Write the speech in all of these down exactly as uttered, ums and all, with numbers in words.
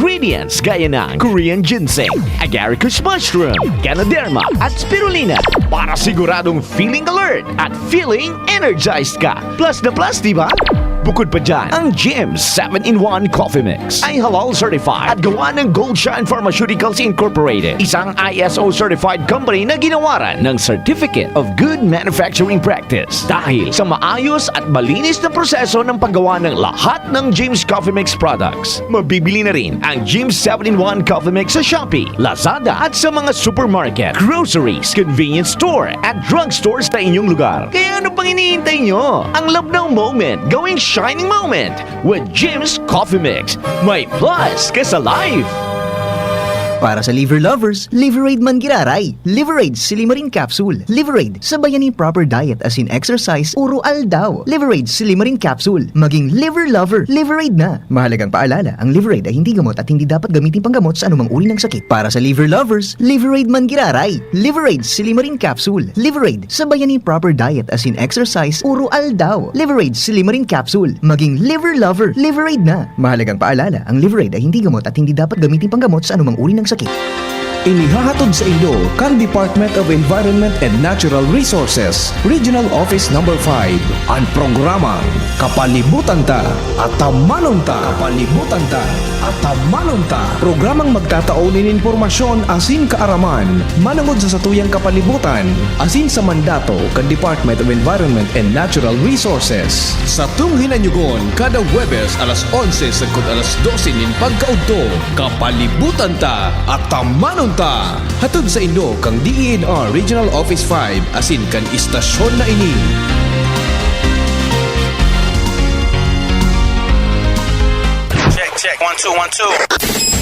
ingredients gaya ng Korean ginseng, agaricus mushroom, ganoderma, at spirulina para siguradong feeling alert at feeling energized ka. Plus na plus, di ba? Bukod pa dyan, ang Jim's seven-in-one Coffee Mix ay halal certified at gawa ng Gold Shine Pharmaceuticals Incorporated, isang I S O certified company na ginawaran ng Certificate of Good Manufacturing Practice. Dahil sa maayos at malinis na proseso ng paggawa ng lahat ng Jim's Coffee Mix products, mabibili na rin ang Jim's seven-in-one Coffee Mix sa Shopee, Lazada at sa mga supermarket, groceries, convenience store at drugstores sa inyong lugar. Kaya ano pang hinihintay nyo? Ang love ng moment gawing shining moment with Jim's Coffee Mix. May plus ka sa life! Para sa liver lovers, Liverade man giraray. Liverade Silimarin Capsule. Liverade, sabayan ni proper diet asin exercise uro aldaw. Liverade Silimarin Capsule. Maging liver lover, Liverade na. Mahalagang paalala, ang Liverade ay hindi gamot at hindi dapat gamitin panggamot sa anumang uri ng sakit. Para sa liver lovers, Liverade man giraray. Liverade Silimarin Capsule. Liverade, sabayan ni proper diet asin exercise uro aldaw. Liverade Silimarin Capsule. Maging liver lover, Liverade na. Mahalagang paalala, ang Liverade ay hindi gamot at hindi dapat gamitin panggamot sa anumang uri ng sakit. Inihahatod sa inyo kan Department of Environment and Natural Resources, Regional Office Number five, an programang Kapalibutan Ta, Atamanon Ta. Kapalibutan Ta, Atamanon Ta. Programang magtatao nin impormasyon asin kaaraman manongod sa satuyang kapalibutan asin sa mandato kan Department of Environment and Natural Resources. Satong hinanyugon kada Huwebes alas onse sagkod alas dose nin pagkaudto. Kapalibutan Ta, Atamanon Ta. Hatod sa inyo kan D E N R Regional Office five asin kan istasyon na ini. Check, check. One, two, one, two.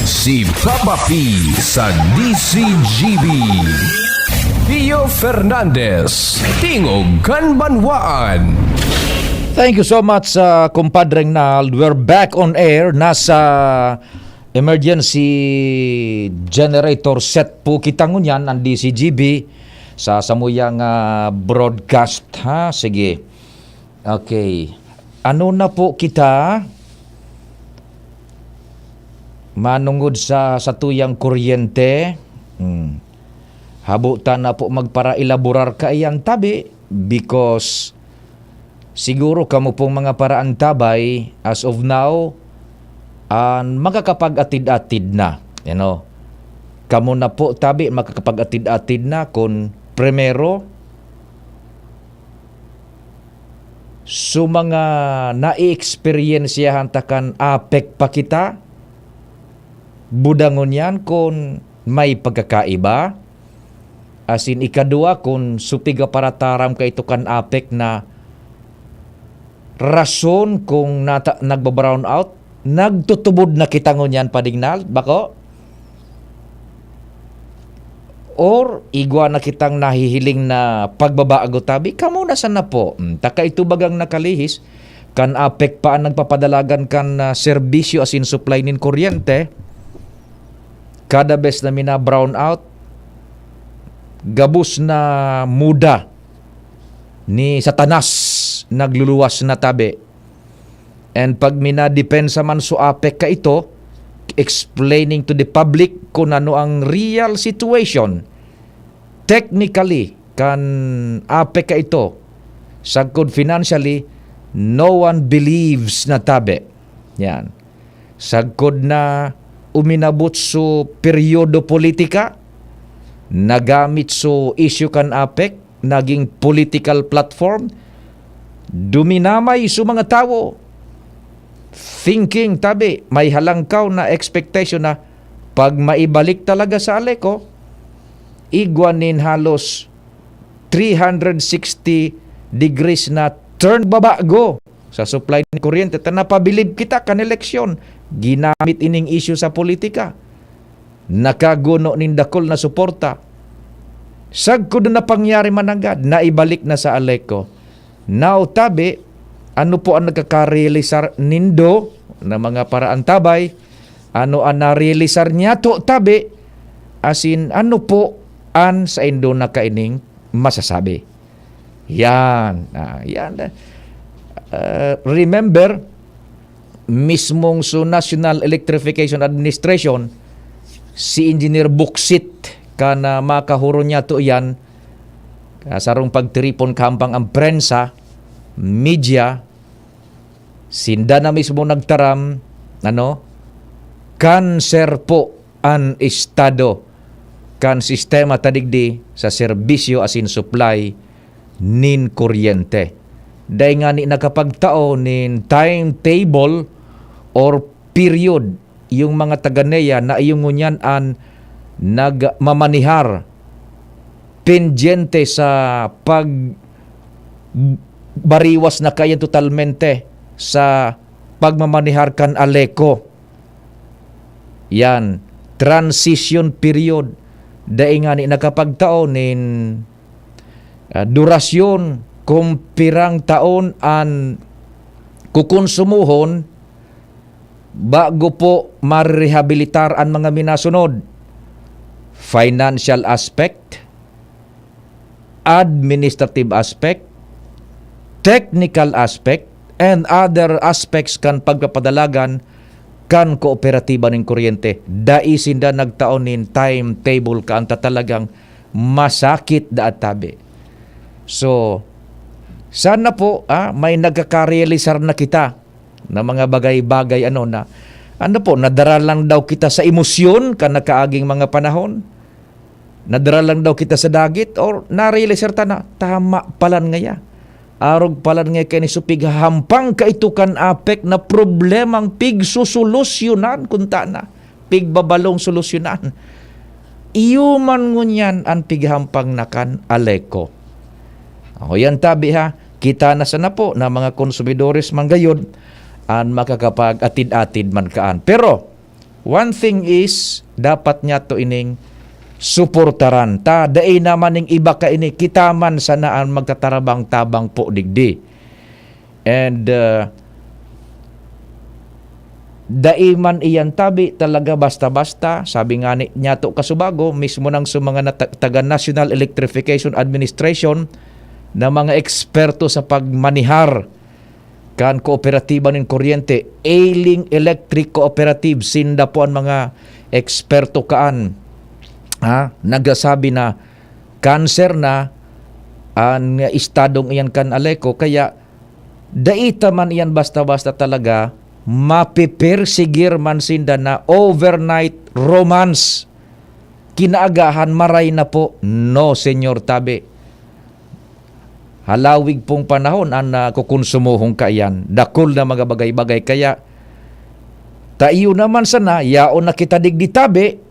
Si Papa P sa D C G B. Theo Fernandez, Tingog kan Banwaan. Thank you so much, uh, Kumpadreng Nald. We're back on air. Nasa emergency generator set po kita ngunyan, ang D C G B, sa samuyang, ah, broadcast, ha? Sige. Okay. Ano na po kita? Manungod sa satuyang kuryente, hmm, habo ta na po magparaelaborar kaiyan tabi, because siguro kamo pong mga paraantabay, as of now, an makakapag-atid-atid na, you know. Kamo na po tabi makakapag-atid-atid na kun primero, so mga naeeksperyensyahan ta kan APEC pa kita, budangon yan kun may pagkakaiba. Asin ikadua, kun supig aparataram kaito kan APEC na rason kung nata-, nagba-brown out, nagtutubod na kita ngunyan, Pading Nald, bako? Or igwa na kitang nahihiling na pagbabago tabi? Kamo na sana po. Hmm, ta kaito bagang nakalihis, kan APEC pa an nagpapadalagan kan, ah, serbisyo asin supply nin kuryente. Kada bes na mina-brown out, gabos na muda ni Satanas nagluluwas na tabi. And pag minadepensa man so APEC kaito, explaining to the public kun ano ang real situation, technically, kan APEC kaito, sagkod financially, no one believes na tabi. Yan. Sagkod na uminabot so peryodo politika, nagamit so issue kan APEC, naging political platform, duminamay so mga tawo. Thinking, tabi, may halangkaw na expectation na pag maibalik talaga sa ALECO, igwa nin halos three hundred sixty degrees na turn babago sa supply ni kuryente. Ta napabilib kita kan eleksyon. Ginamit ining issue sa politika. Nakaguno nin dakul na suporta. Sagkod na pangyari mananggad, naibalik na sa ALECO. Now, tabi, ano po ang nagkakarealisar nindo na mga paraantabay? Ano ang narealisar niyato, tabi? Asin, ano po an saindo na kaining masasabi? Yan. Ah, yan. Ah, remember, mismong so National Electrification Administration, si Engineer Buksit, kan, ah, makahuron niya to iyan, ah, sarong pagtiripon kahampang ang prensa, media, sinda na mismo nagtaram, ano, kanser po an estado kan sistema ta digdi sa serbisyo asin supply nin kuryente. Dai ngani nakapagtao nin timetable or period yung mga taga NEA na iyo ngunyan an nagmamanihar, pendyente sa pagbariwas na kaiyan totalmente sa pagmamanihar kan ALECO. Yan, transition period. Dai ngani nakapagtao nin, ah, durasyon kung pirang taon an kukonsumohon bago po marehabilitar an mga minasunod: financial aspect, administrative aspect, technical aspect, and other aspects kan pagpapadalagan kan kooperatiba nin kuryente. Dai sinda nagtao nin timetable, kaan ta talagang masakit daat tabi. So, sana po, ah, may nagkakarealisar na kita na mga bagay-bagay, ano, na, ano po, nadara lang daw kita sa emosyon kan nakaaging mga panahon? Nadara lang daw kita sa dagit, or narealisar ta na tama palan ngaya? Arog palan ngaya kaini so pighahampang kaito kan APEC na problemang pigsusolusyonan, kun ta na, pigbabalong solusyonan. Iyo man ngunyan an pighahampang na kan ALECO. O, yan tabi ha, kita na sana po na mga konsumidores man gayod an makakapag-atid-atid man kaan. Pero, one thing is, dapat niya to ining suportaran ta. Dai naman ning iba kaini, kita man sana an magtatarabang-tabang po digdi. And, uh, dai man iyan tabi talaga basta-basta. Sabi nga ni, niyato kasubago, mismo nang sa mga nata-, taga National Electrification Administration na mga eksperto sa pagmanihar kan kooperatiba nin kuryente, Ailing Electric Cooperative, sinda po an mga eksperto kaan, ha, nagsasabi na kanser na an estadong iyan kan ALECO, kaya dai ta man iyan basta-basta talaga mapipersigir man sinda na overnight romance. Kinaagahan, maray na po. No, Senyor, tabi. Halawig pong panahon an, ah, kukonsumohon kaiyan. Dakul na mga bagay-bagay. Kaya, tayo naman sana, yaon na kita digdi tabi.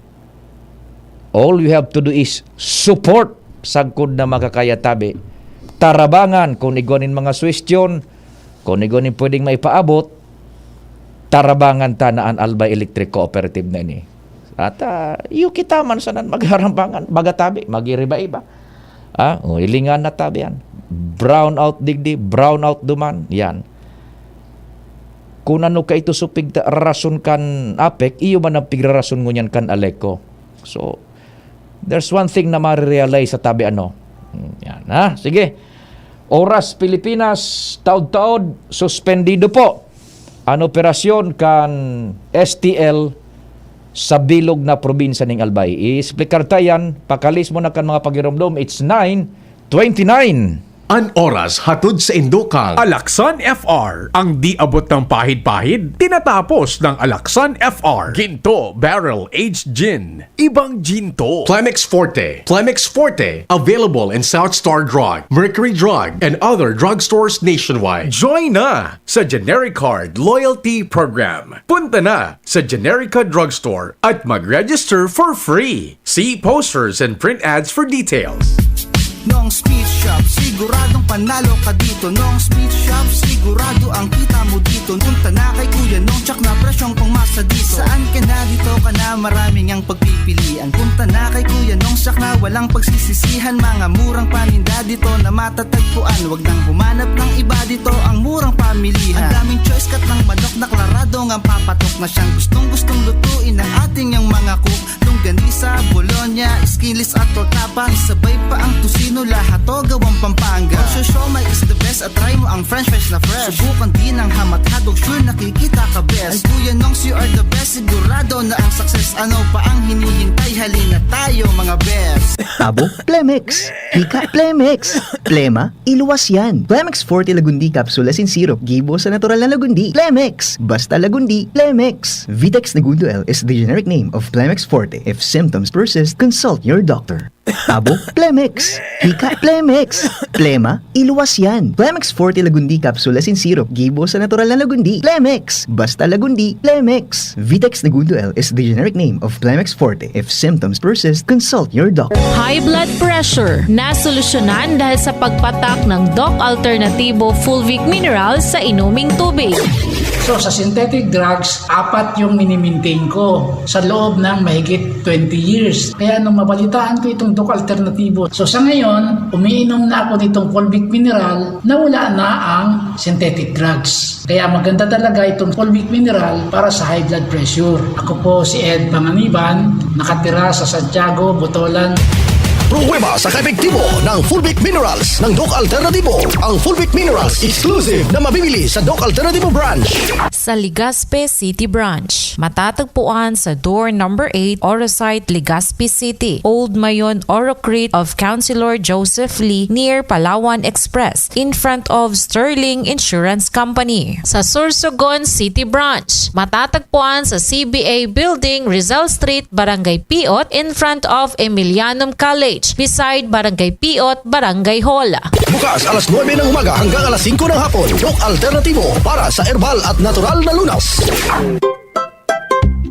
All we have to do is support sagkod na makakaya tabi. Tarabangan kung igwa nin mga suwestyon, kung igwa nin pwedeng maipaabot, tarabangan ta na an Albay Electric Cooperative na ini. At, ah, iyo kita man sanan magharambangan, baga tabi, magiriba-iba. Ah, o, hilingan na tabi yan. Brown out digdi, brown out duman, yan. Kun ano kaito so pigta-, rason kan APEC, iyo man an pigrarason ngunyan kan ALECO. So, there's one thing na marirealize sa tabi, ano. Hmm, yan, ha? Sige. Oras Pilipinas, taod-taod, suspendido po an operasyon kan S T L sa bilog na probinsya ning Albay. I-explicar ta yan, pakalis mo na kan mga pagiromdom. It's nine twenty-nine. An oras hatod sa Indokang. Alaksan F R, ang di abot ng pahid-pahid, tinatapos ng Alaksan F R. Ginto Barrel Aged Gin. Ibang Ginto. Plemex Forte. Plemex Forte. Available in South Star Drug, Mercury Drug, and other drugstores nationwide. Join na sa Generic Card Loyalty Program. Punta na sa Generica Drugstore at mag-register for free. See posters and print ads for details. Nong Speed Shop, siguradong panalo ka dito. Nong Speed Shop, sigurado ang kita mo dito. Punta na kay Kuya Nong, tsak na presyong pangmasa dito. Saan ka na, dito ka na, maraming ang pagpipilian. Punta na kay Kuya Nong, tsak na walang pagsisisihan. Mga murang paninda dito na matatagpuan. Wag nang humanap ng iba, dito ang murang pamilihan. Ang daming choice, cut ng manok na klaradong ang papatok na siyang gustong-gustong lutuin ng ating yang mga cook. Longganisa, bologna, Kinis at torta, panis, sabay pa ang tusino, lahat to gawang Pampanga. Ang siomai is the best at try mo ang french fries na fresh. Subukan din ang ham at hotdog, sure nakikita ka best. Ang Kuya Nongs, you are the best, sigurado na ang success. Ano pa ang hinihintay? Halina tayo, mga best. Tabo, Plemex. Hika, Plemex. Plema, iluwas yan. Plemex Forte Lagundi Capsule asin Syrup, gibo sa natural na Lagundi. Plemex! Basta Lagundi, Plemex! Vitex Negundo L is the generic name of Plemex Forte. If symptoms persist, consult your doctor. Tabo, Plemex. Hika, Plemex. Plema, iluwas yan. Plemex Forte Lagundi Capsule asin Syrup, gibo sa natural na Lagundi. Plemex! Basta Lagundi, Plemex! Vitex Negundo L is the generic name of Plemex Forte. If symptoms persist, consult your doctor. High blood pressure, nasolusyonan dahil sa pagpatak ng Doc Alternativo Fulvic Mineral sa inuming tubig. So sa synthetic drugs, apat yung minimintain ko sa loob ng mahigit twenty years. Kaya nung mabalitaan ko itong Doc Alternativo, so sa ngayon, umiinom na ako nitong Fulvic Mineral na wala na ang synthetic drugs. Kaya maganda talaga itong Fulvic Mineral para sa high blood pressure. Ako po si Ed Panganiban, nakatira sa Santiago, Botolan. Pruweba sa kaepektibo ng Fulvic Minerals ng Doc Alternativo. Ang Fulvic Minerals exclusive na mabibili sa Doc Alternativo Branch. Sa Legazpi City Branch, matatagpuan sa door number eight, Orosite, Legazpi City, Old Mayon, Orocrit of Councilor Joseph Lee, near Palawan Express, in front of Sterling Insurance Company. Sa Sorsogon City Branch, matatagpuan sa C B A Building, Rizal Street, Barangay Piot, in front of Emilianum College, beside Barangay Piot, Barangay Hall. Bukas alas nuebe ng umaga hanggang alas singko ng hapon. Doc Alternativo para sa herbal at natural na lunas.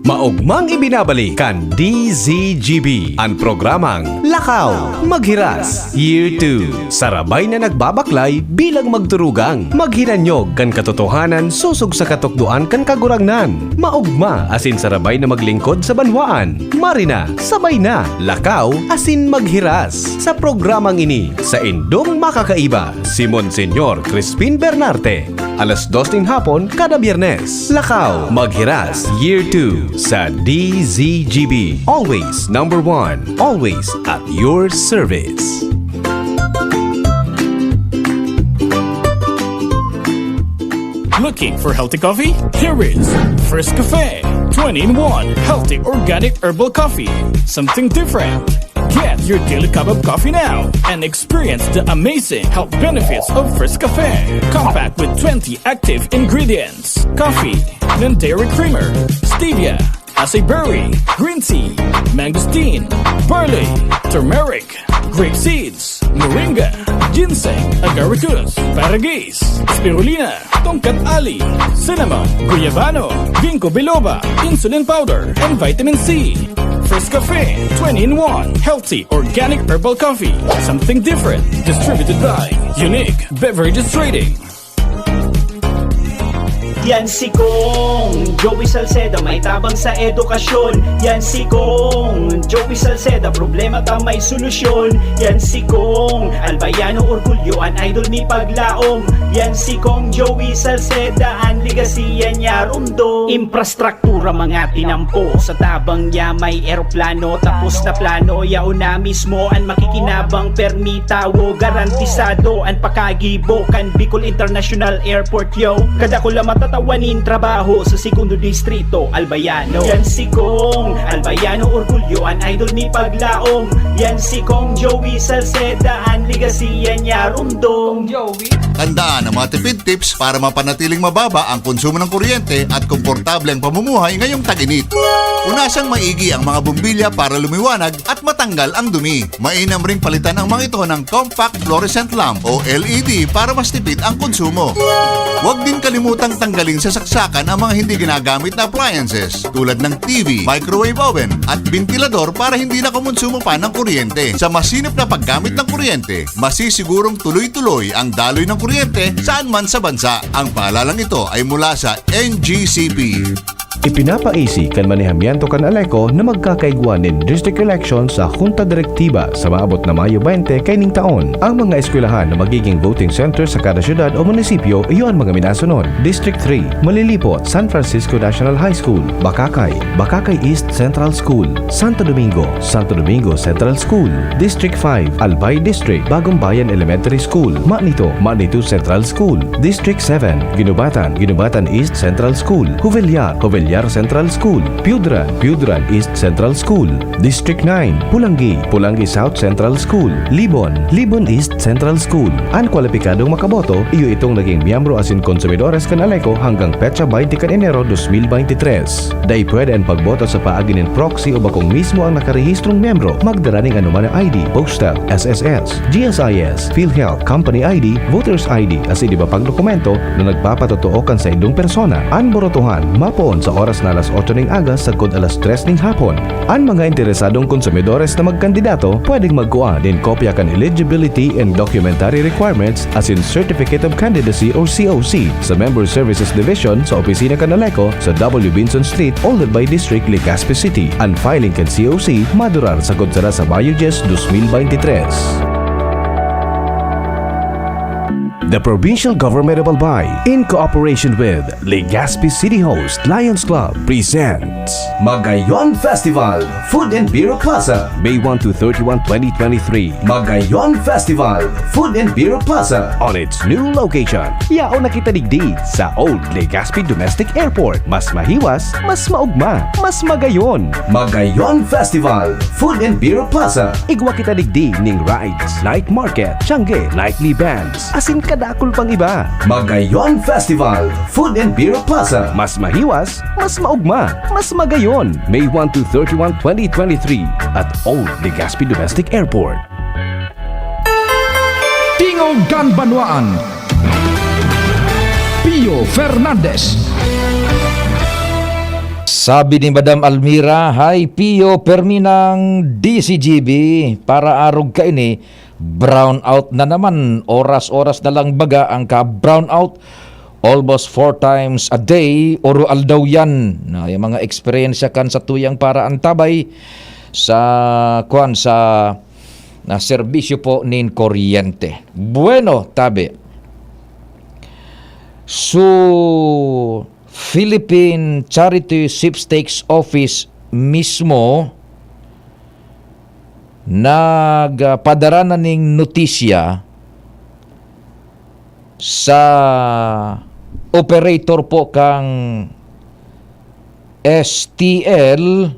Maogmang ibinabalik kan D Z G B an programang Lakaw, Maghiras, Year two. Sarabay na nagbabaklay bilang magturugang maghinanyog kan katotohanan sosog sa katukdoan kan Kagurangnan. Maogma asin sarabay na maglingkod sa banwaan. Marina, sabay na, lakaw asin maghiras sa programang ini. Saindong makakaiba, si Monsignor Crispin Bernarte. Alas dos nin hapon kada Biyernes. Lakaw, Maghiras, Year two sa D Z G B. Always number one. Always at your service. Looking for healthy coffee? Here is First Cafe, twenty-in-one healthy organic herbal coffee. Something different. Get your daily cup of coffee now and experience the amazing health benefits of First Cafe. Compact with twenty active ingredients: coffee, non-dairy creamer, stevia, acai berry, green tea, mangosteen, barley, turmeric, grape seeds, moringa, ginseng, agaricus, paragis, spirulina, tongkat ali, cinnamon, guyabano, ginkgo biloba, insulin powder, and vitamin C. First Cafe, twenty-in-one healthy organic herbal coffee. Something different. Distributed by Unique Beverages Trading. Yan si Kong Joey Salceda, may tabang sa edukasyon. Yan si Kong Joey Salceda, problema ta may solusyon. Yan si Kong Albayano, orgulyo an idol ni Paglaom. Yan si Kong Joey Salceda, an legacy yan niya rumdom. Infrastruktura mga tinampo, sa tabang niya may eroplano. Tapos na plano, yaon na mismo an makikinabang. Permi tawo, garantisado an pakagibo kan Bicol International Airport, yo. Kadakula matatawa nin trabaho sa Segundo Distrito, Albayano. Yan si Kong Albayano, orgulyo an idol ni Paglaom. Yan si Kong Joey Salceda, an legacy yan niya rumdom. Tandaan ang mga tipid tips para mapanatiling mababa ang konsumo ng kuryente at komportable ang pamumuhay ngayong tag-init. Punasan maigi ang mga bombilya para lumiwanag at matanggal ang dumi. Mainam ring palitan ang mga ito ng compact fluorescent lamp o L E D para mas tipid ang konsumo. Huwag din kalimutang tanggalin sa saksakan ang mga hindi ginagamit na appliances tulad ng T V, microwave oven at ventilador para hindi na kumonsumo pa ng kuryente. Sa masinop na paggamit ng kuryente, masisigurong tuloy-tuloy ang daloy ng kuryente saan man sa bansa. Ang paalalang ito ay mula sa N G C P. Ipinapaisi kan manehamiento kan ALECO na magkakaigwa nin district election sa Junta Direktiba sa maabot na Mayo twenty kaining taon. Ang mga eskwelahan na magiging voting center sa kada syudad o munisipyo iyo an mga minasunod: District three, Malilipot, San Francisco National High School, Bacacay, Bacacay East Central School, Santo Domingo, Santo Domingo Central School, District five, Albay District, Bagong Bayan Elementary School, Manito, Manito Central School, District seven, Guinobatan, Guinobatan East Central School, Jovellar, Jovellar Central School, Piudran, Piudran East Central School, District nine, Polangui, Polangui South Central School, Libon, Libon East Central School. An kwalipikadong makaboto, iyo itong naging miyembro asin konsumidores kan ALECO hanggang petsa twenty kan Enero dos mil bente tres. Dai pwede an pagboto sa paagi nin proxy o bakong mismo ang nakarehistrong miyembro. Magdara nin anoman na I D, postal, S S S, G S I S, PhilHealth, company I D, voter's I D, asin iba pang dokumento na nagpapatotoo kan saindong persona. An borotohan mapoon sa oras na alas otso ning aga sagkod alas tres ning hapon. An mga interesadong konsumidores na magkandidato pwedeng magkua nin kopya kan eligibility and documentary requirements asin Certificate of Candidacy or C O C sa Member Services Division sa opisina kan ALECO sa W Vinson Street, Oldambay District, Legazpi City. An filing kan C O C madurar sagkod sara sa Mayo dyes, dos mil bente tres. The Provincial Government of Albay, in cooperation with Legazpi City Host Lions Club, presents Magayon Festival, Food and Beer Plaza, May one to thirty-one, twenty twenty-three. Magayon Festival, Food and Beer Plaza, on its new location. Yaon na kita digdi sa Old Legazpi Domestic Airport. Mas mahiwas, mas maugma, mas magayon. Magayon Festival, Food and Beer Plaza. Igwa kita digdi ning rides, night market, tiangge, nightly bands, asin kadakul pang iba. Magayon Festival, Food and Beer Plaza. Mas mahiwas, mas maugma, mas magayon. May one to thirty-one, twenty twenty-three at Old Legazpi Domestic Airport. Tingog kan Banwaan, Pio Fernandez. Sabi ni Madam Almira, "Hi, Pio, permi nang D C G B, para arog kaini, brown out na naman. Oras-oras na lang baga ang ka-brown out. Almost four times a day, oro aldaw yan." Na, yung mga eksperyensya kan satuyang paraantabay sa, kwan, sa, na serbisyo po nin kuryente. Bueno, tabi. So, Philippine Charity Sweepstakes Office mismo nagpadara na ning notisya sa operator po kang S T L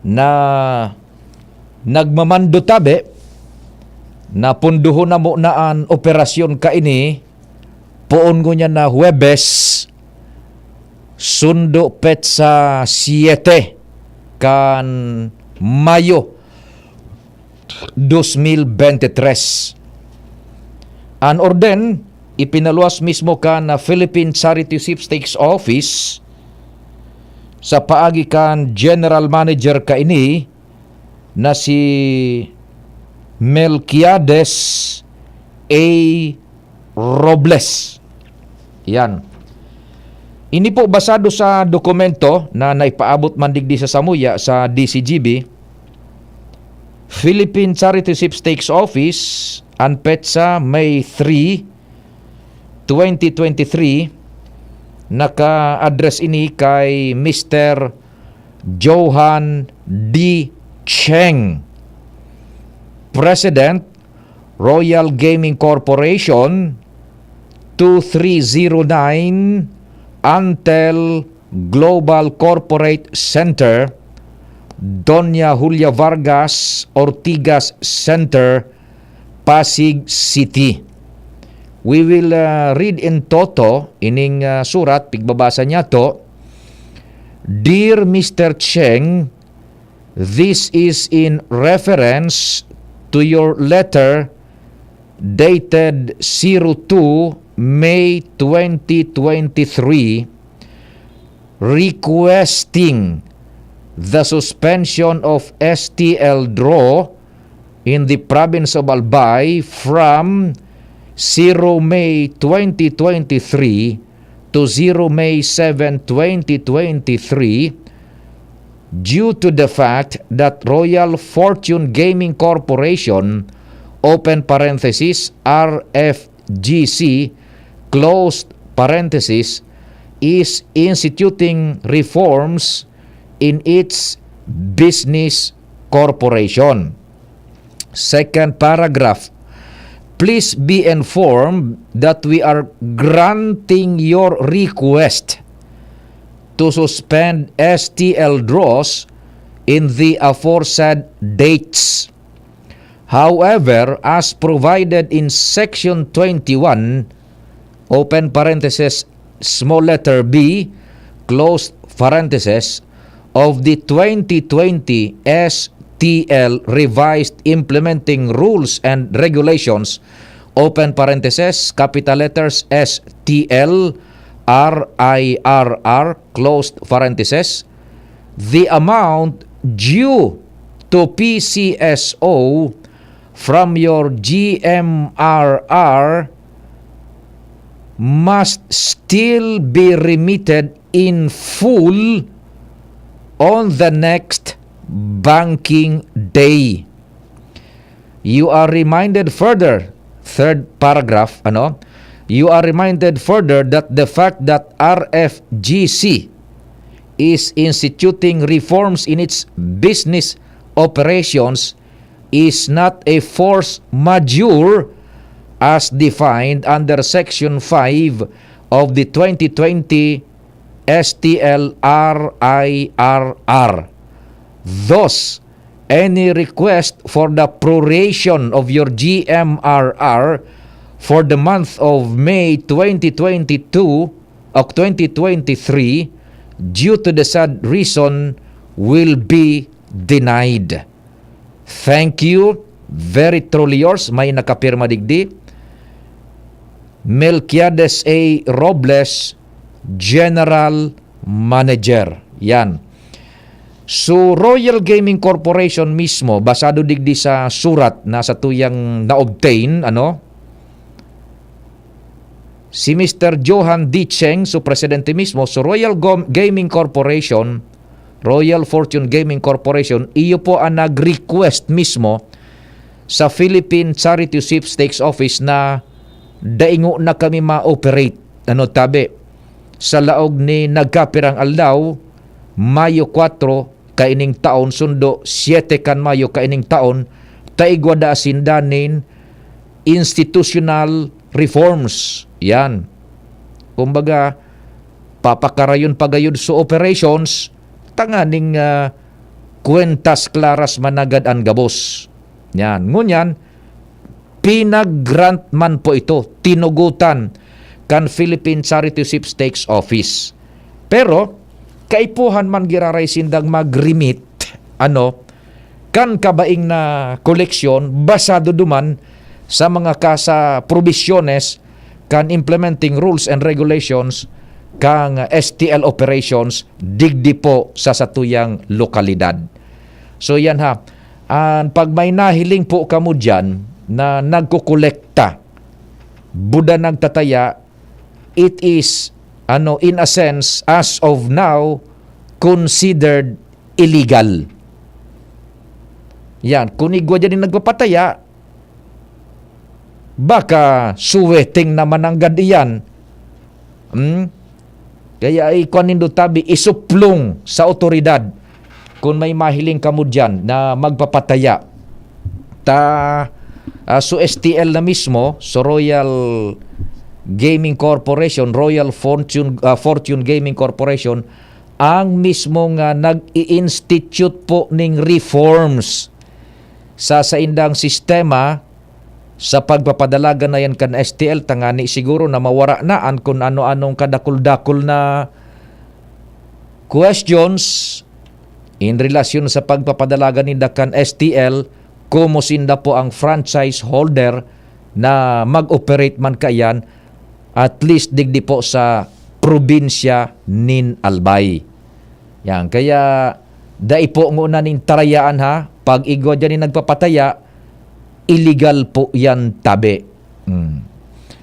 na nagmamando tabi na pundohon na muna an operasyon kaini, poon ngunyan na Huwebes, sundo petsa siyete kan Mayo dos mil bente tres. An orden ipinaluwas mismo kan Philippine Charity Sweepstakes Office sa paagi kan General Manager kaini na si Melquiades A. Robles. Yan. Ini po basado sa dokumento na naipaabot man digdi sa samuya sa D C G B, Philippine Charity Sweepstakes Office, an petsa May three, twenty twenty-three, naka-address ini kay Mister Johan D. Cheng, President, Royal Gaming Corporation, two three zero nine Antel Global Corporate Center, Doña Julia Vargas Ortigas Center, Pasig City. We will, uh, read in toto ining, uh, surat, pigbabasa niyato. Dear Mister Cheng, this is in reference to your letter dated zero two May twenty twenty-three, requesting the suspension of S T L draw in the province of Albay from zero May twenty twenty-three to zero May seven, twenty twenty-three, due to the fact that Royal Fortune Gaming Corporation, open parenthesis, R F G C, closed parenthesis, is instituting reforms in its business corporation. Second paragraph, please be informed that we are granting your request to suspend S T L draws in the aforesaid dates. However, as provided in Section twenty-one, open parenthesis, small letter B, closed parenthesis, of the twenty twenty S T L Revised Implementing Rules and Regulations, open parenthesis, capital letters, S T L, R I R R, closed parenthesis, the amount due to P C S O from your G M R R must still be remitted in full on the next banking day. You are reminded further, third paragraph, ano? You are reminded further that the fact that R F G C is instituting reforms in its business operations is not a force majeure as defined under Section five of the twenty twenty S T L R I R R. Thus, any request for the proration of your G M R R for the month of May twenty twenty-two or twenty twenty-three, due to the said reason, will be denied. Thank you. Very truly yours. May nakapirma digdi. Melquiades A. Robles, General Manager. Yan. So, Royal Gaming Corporation mismo, basado digdi sa surat na satuyang na-obtain, ano? Si Mister Johan D. Cheng, so presidente mismo, so Royal Gom-, Gaming Corporation, Royal Fortune Gaming Corporation, iyo po ang nag-request mismo sa Philippine Charity Sweepstakes Office na daingo na kami ma-operate. Ano tabi? Sa laog ni nagkapirang aldaw, Mayo kwatro, kaining taon, sundo, siyete kan Mayo kaining taon, ta igwa daa sinda nin institutional reforms. Yan. Kumbaga, papakarayon pa gayud so operations, tanganing, ah, kwentas klaras managad an gabos. Yan. Ngunyan, pinag-grant man po ito, tinugutan kan Philippine Charity Sweepstakes Office. Pero, kaipuhan man giraray sindang mag-remit, ano, kan kabaing na koleksyon, basado duman sa mga kasa-, probisyones kan implementing rules and regulations kan S T L operations digdi po sa satuyang lokalidad. So, yan ha. An pag may nahiling po kamo diyan na nagkokolekta, buda nagtataya, it is, ano, in a sense, as of now, considered illegal. Yan, kun igwa diyan yung nagpapataya, baka suweting naman ang gad iyan. Hmm? Kaya ikuan nindo tabi, isuplong sa otoridad kun may mahiling kamo diyan na magpapataya. Ta, ah, so S T L na mismo, so Royal Gaming Corporation, Royal Fortune, ah, Fortune Gaming Corporation, ang mismo nga nag-i-institute po ning reforms sa saindang sistema sa pagpapadalagan na yan kan S T L, tangani siguro na mawara na an kun ano-anong kadakul-dakul na questions in relasyon sa pagpapadalagan ninda kan S T L, komo sinda po ang franchise holder na mag-operate man kaiyan, at least digdi po sa probinsya nin Albay. Yan, kaya dai po ngona nin tarayaan ha, pag igwa diyan nin nagpapataya, illegal po yan tabi. Mm.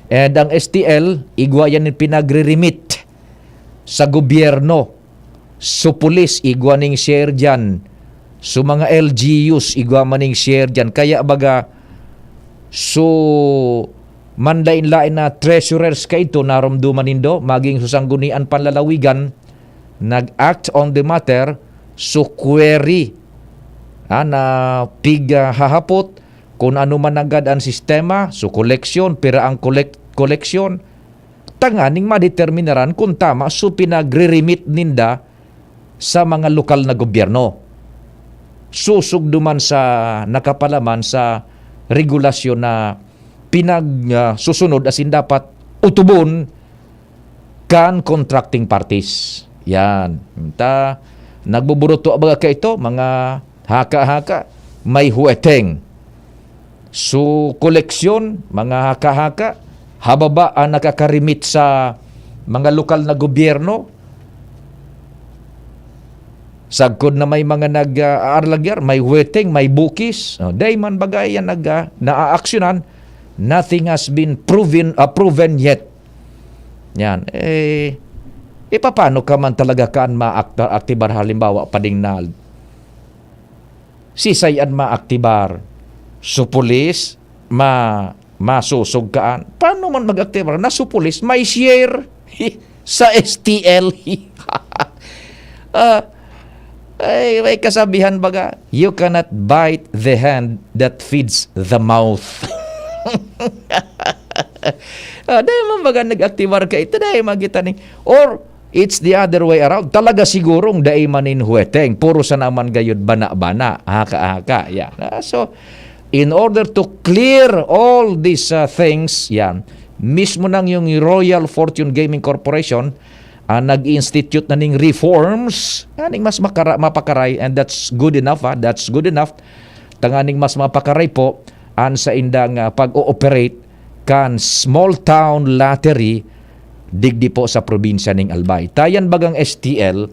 And ang S T L, igwa yan nin pinagre-remit sa gobyerno. So, pulis, igwa ning share diyan. So, mga L G Us, igwa man ning share diyan. Kaya baga, so, manlain-lain na treasurers kaito, naromduman nindo, maging sa Sanggunian Panlalawigan, nag-act on the matter, so query, ah, na pighahapot kung ano man nanggad an sistema, so koleksyon, pira ang kolek-, koleksyon, tanganing madeterminaran kung tama so pinagre-remit ninda sa mga lokal na gobyerno. Sosog duman sa nakapalaman sa regulasyon na pinag, ah, susunod asin dapat utubon kan contracting parties. Yan. Ta, nagbuburuto baga kaito, mga haka-haka, may huweteng. So, koleksyon, mga haka-haka, hababa ang nakakarimit sa mga lokal na gobyerno. Sagkod na may mga nag, ah, aarlagyar, may huweteng, may bukis. Oh, dai man bagay yan nag, ah, naaaksyonan. Nothing has been proven, ah, proven yet. Yan. Eh, ipapano ka man talaga kaan maakta-, aktibar halimbawa, pading na sisay an maaktibar? So, pulis, ma-, masosog kaan? Paano man mag-aktibar? Na so, pulis, may share sa S T L. Ah, ay, may kasabihan baga, "You cannot bite the hand that feeds the mouth." Ah, dai man baga nag-aktibar kaito, dai man kita ni, or it's the other way around. Talaga sigurong dai man nin huweteng. Puro sana man gayod bana-bana, haka-haka. Yan. Ah, so, in order to clear all these, ah, things, yan, mismo nang yung Royal Fortune Gaming Corporation, ah, nag-institute na ning reforms, aning mas makara-, mapakaray, and that's good enough, ah, that's good enough. Tanganing mas mapakaray po an saindang, ah, pag-ooperate kan small town lottery digdi po sa probinsya ning Albay. Ta yan bagang S T L,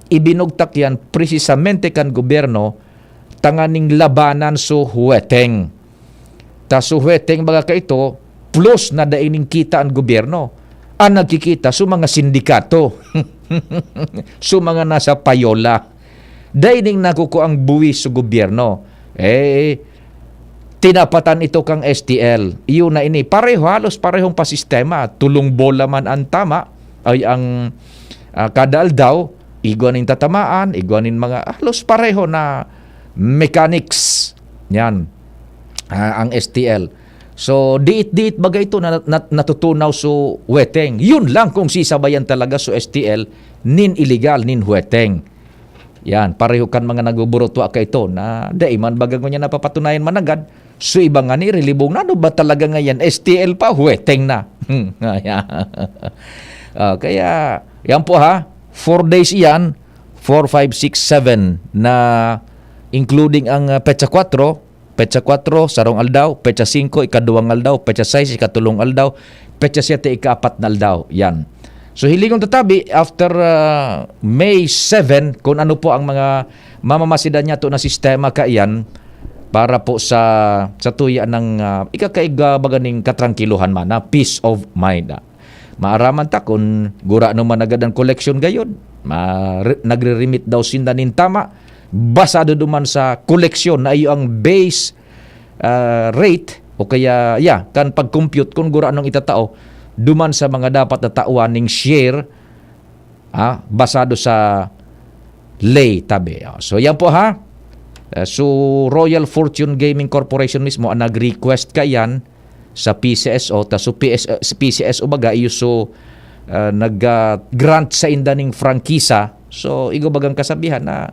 ibinugtak yan presisamente kan gobyerno tanganing labanan so huweteng. Ta so huweteng baga kaito, plus na dai nin kita an gobyerno. An nagkikita so mga sindikato. So mga nasa payola. Dai ning nakukuang buwis sa gobyerno. Eh, tinapatan ito kang S T L. Iyo na ini. Pareho, halos parehong pasistema. Tulong bola man an tama, ay ang, ah, kada aldaw, igwa nin tatamaan, igwa nin mga, halos pareho na mechanics. Yan. Ah, ang S T L. So, diit-diit baga ito na, na, natutunaw so huweteng. Yun lang kung sisabayan talaga so S T L nin iligal, nin huweteng. Yan, pareho kan mga nagbuburutwa kaito na dai man baga ngunyan napapatunayan managad. So, iba nga ni, rilibong na, ano ba talaga ngayan? S T L pa, huweteng na. Hmm, yan. Ah, kaya, yan po ha, four days iyan, four, five, six, seven, na including ang, ah, petsa kwatro, petsa kwatro, sarong aldaw, petsa singko, ikaduwang aldaw, petsa sais, ikatulong aldaw, petsa siyete, ikaapat na aldaw. Yan. So, hilingon ta tabi, after, ah, May seven, kung ano po ang mga mamamasidan niya to na sistema kaiyan para po sa, sa tuya ng, ah, ikakaiga baga ning katrangkiluhan man, na peace of mind. Ah. Maaraman ta kun gurano man nagad an koleksyon gayod. Ma-, re-, nagre-remit daw sinda nin tama, basado duman sa koleksyon na iyo ang base, ah, rate o kaya, yeah, kan pag-compute kun gurano ang itatao duman sa mga dapat na tawan ning share, ah, basado sa lei tabi. Oh, so, yan po, ha. Eh, so, Royal Fortune Gaming Corporation mismo ang nag-request kaiyan sa P C S O, ta so P S, eh, sa P C S O baga, iyo so, ah, nag, ah, grant sainda ning prangkisa. So, igo bagang kasabihan na,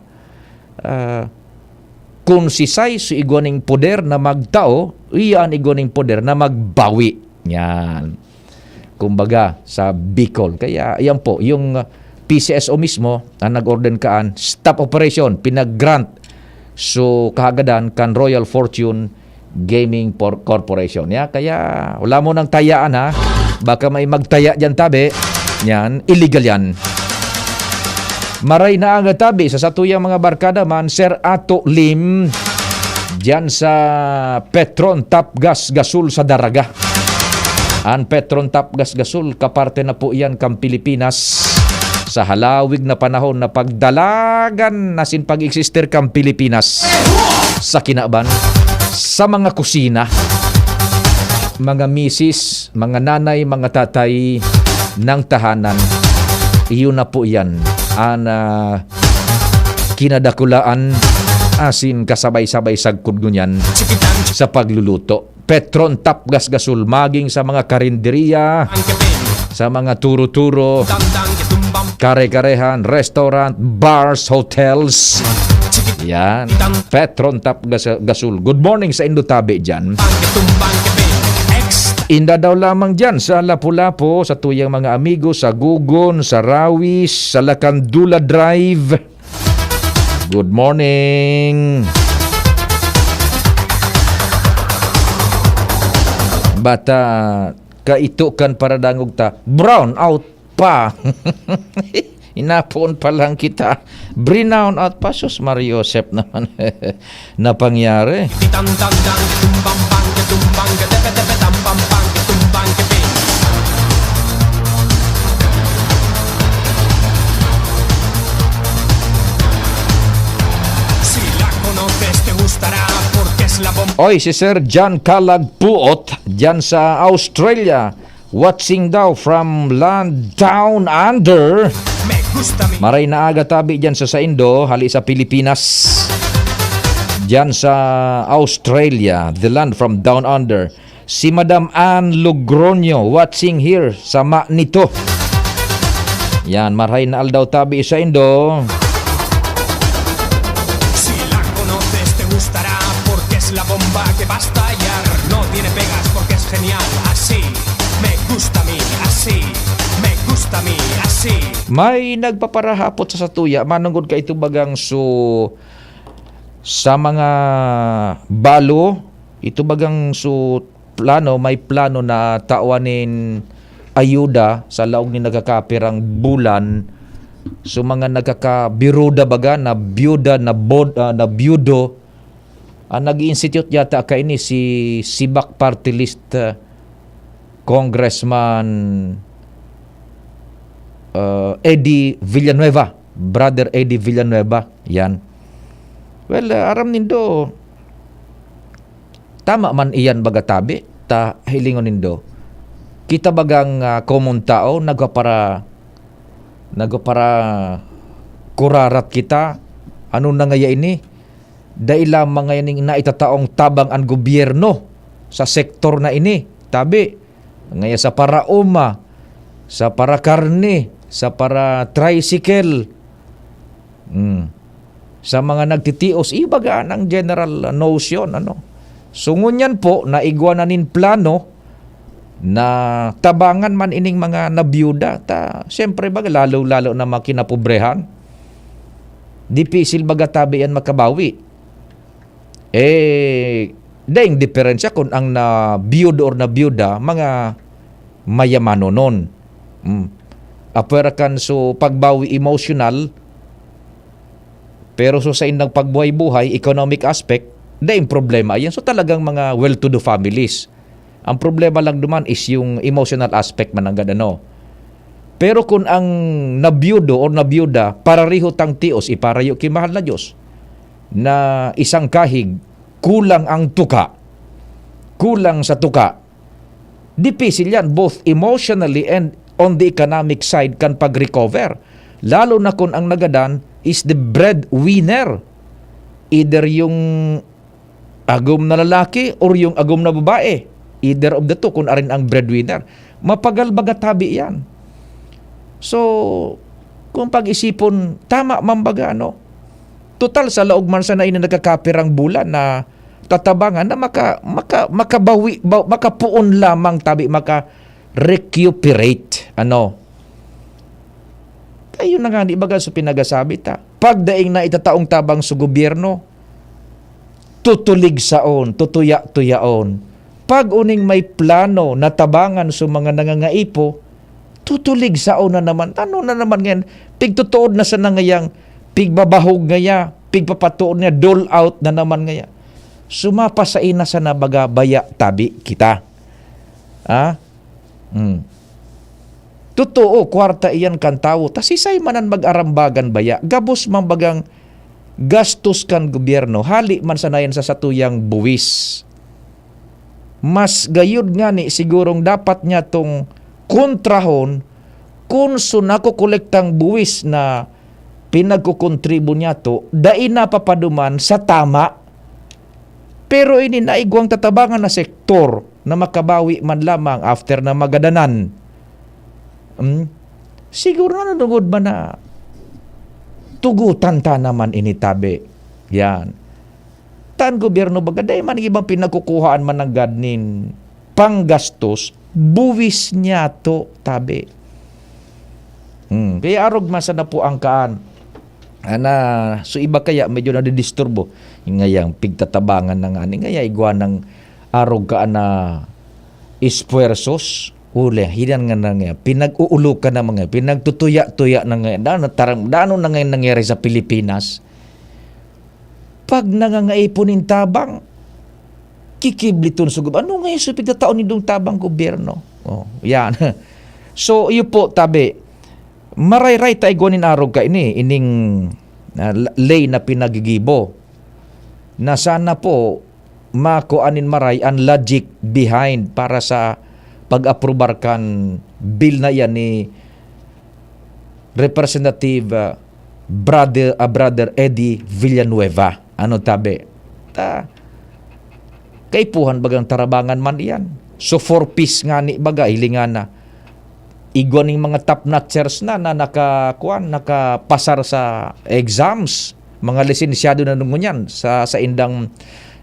ah, kun sisay so igwa ning poder na magtao, iya an igwa ning poder na magbawi. Yan. Kumbaga, sa Bicol. Kaya, yan po, yung, ah, P C S O mismo ang nag-order kaan, stop operation, pinag-grant. So, kahagadan kan Royal Fortune Gaming Por-, Corporation. Ya, kaya wala mo nang tayaan, ha. Baka may magtaya diyan, tabi. Yan, illegal yan. Maray na aga tabi sa satuyang mga barkada man, Sir Ato Lim, diyan sa Petron Tapgas Gasol sa Daraga. An Petron Tapgas Gasol, kaparte na po yan kan Pilipinas. ta halawig na panahon na pagdalagan na sin pag-eksister kan Pilipinas sa kinaban, sa mga kusina, mga misis, mga nanay, mga tatay ng tahanan. Iyo na po yan an, ah, kinadakulaan asin kasabay-sabay sagkod ngunyan sa pagluluto. Petron Tapgas Gasol, maging sa mga karinderiya, sa mga turo-turo, kare-karehan, restaurant, bars, hotels. Yan. Petron Tapgas Gasol. Good morning sa indo tabi dyan. Inda daw lamang dyan sa Lapu-Lapu, sa tuyang mga amigo, sa Gugon, sa Rawis, sa Lakandula Drive. Good morning. Bata, kaito kan paradangog ta. Brown out pa. Inapon pa lang kita. Brown out pa. Sus, Mario Josep naman. Na pangyari. Oy, si Sir John Kalag Puot, dyan sa Australia. Watching daw from land down under. Maray na aga tabi dyan sa saindo, hali sa Pilipinas. Dyan sa Australia, the land from down under. Si Madam Ann Logroño, watching here sa Manito. Yan, maray na aldaw tabi saindo. Si la conoces, te gustará, porque es la bomba que va a estallar. No tiene pegas porque es genial, así me gusta a mí, así me gusta a mí, así. May nagpaparahapot sa satuya, manunggod ka ito bagang su-, sa mga balo, ito bagang su-, plano, may plano na tawan nin ayuda sa laog nin nagkakapirang bulan. So, mga nagkakabiruda baga, na byuda, na bod-, ah, na byudo, ang nag-i-institute yata kaini si Sibak Party List, ah, Congressman, ah, Eddie Villanueva, Brother Eddie Villanueva, yan. Well, ah, aram nindo, tama man iyan baga tabi, ta hilingon nindo. Kita bagang, ah, komon tao, nagpapara-, nagpapara-, kurarat kita. Ano na ngaya ini? Dai lamang ngayaning naitataong tabang an gobyerno sa sektor na ini. Tabi, ngaya sa paraoma, sa parakarne, sa paratricycle. Hmm. Sa mga nagtitios, ibaga ang general notion, ano. So, ngunyan po, naigwa na nin plano na tabangan man ining mga nabiyuda. Ta, siyempre, baga, lalo-lalo na mga kinapobrehan. Dipisil baga tabi yan makabawi. Eh, daing diferensya kun ang nabiyudo or nabiyuda, mga mayamanonon. Mm. Apwera kan so pagbawi emotional, pero so saindang pagbuhay-buhay, economic aspect, daing problema yan. So talagang mga well-to-do families. Ang problema lang duman is yung emotional aspect man nanggad, ano. Pero kun ang nabiyudo or nabiyuda, parareho tang tios, iparayo ki mahal na Diyos, na isang kahig, kulang ang tuka, kulang sa tuka, dipisil yan, both emotionally and on the economic side, kan pag-recover. Lalo na kun ang nagadan is the breadwinner. Either yung agom na lalaki or yung agom na babae. Either of the two, kun arin ang breadwinner. Mapagal baga tabi yan. So, kung pag-isipon, tama man baga, ano? Total, sa laog man sana ini nagkakapirang bulan na tatabangan na maka-, maka-, makabawi, ba-, makapoon lamang tabi, maka-recuperate. Ano? Kayo na nga, di baga sa pinagasabi ta? Pag daing na itataong tabang sa gobyerno, tutulig saon, tutuya-tuyaon. Pag uning may plano na tabangan sa mga nangangaipo, tutulig saon na naman. Ano na naman ngayon? Pigtutuod na sana ngayang pigbabahog ngaya, pigpapatuod nga dole out na naman ngaya. Sumapasai na sana baga baya tabi kita. Ah? Hmm. Totoo, kwarta iyan kan tawo. Ta sisay man an mag-arambagan baya, gabos man bagang gastos kan gobyerno, hali man sana yan sa satuyang buwis. Mas gayod ngani sigurong dapat niya tong kontrahon kun so nakokolektang buwis na pinagkukontribo niyato, dai napapaduman sa tama. Pero ini naigwang tatabangan na sektor na makabawi man lamang after na magadanan. Hmm? Siguro nanunungod man na tugutan ta naman ini, tabi. Yan. Tan gobyerno baga, dai man ibang pinagkukuhaan man nanggad nin panggastos, buwis niyato, tabi. Hmm. Kaya arog man sana po ang kaan. Ana, so iba kaya medyo nadidisturbo. Ngayang pigtatabangan na nga ni, ngaya igwa ng arog ka na esfuerzos. Uli, hinan nga na nga, pinag-uulukan na mga, pinagtutuya-tuya na nga, dano, tarang, dano na nga nangyari sa Pilipinas. Pag nangangaipon nin tabang, kikibliton sa gob-, ano nga yung pigtatao nindong tabang gobyerno? Oh, yan. So, iyo po, tabi, marayray ta igwa nin arog ka ini, ining, ah, la-, ley na pinagigibo. Na sana po, makuan nin maray an logic behind para sa pag-aprobar kan bill na yan ni Representative, ah, Brother, ah, Brother Eddie Villanueva. Ano tabi? Ta, kaipuhan bagang tarabangan man iyan. So, four Ps nga ni baga, hilingan na. Igwa ning mga top notchers na, na naka, kuwan, nakapasar sa exams. Mga lisensyado na ngunyan sa, sa indang,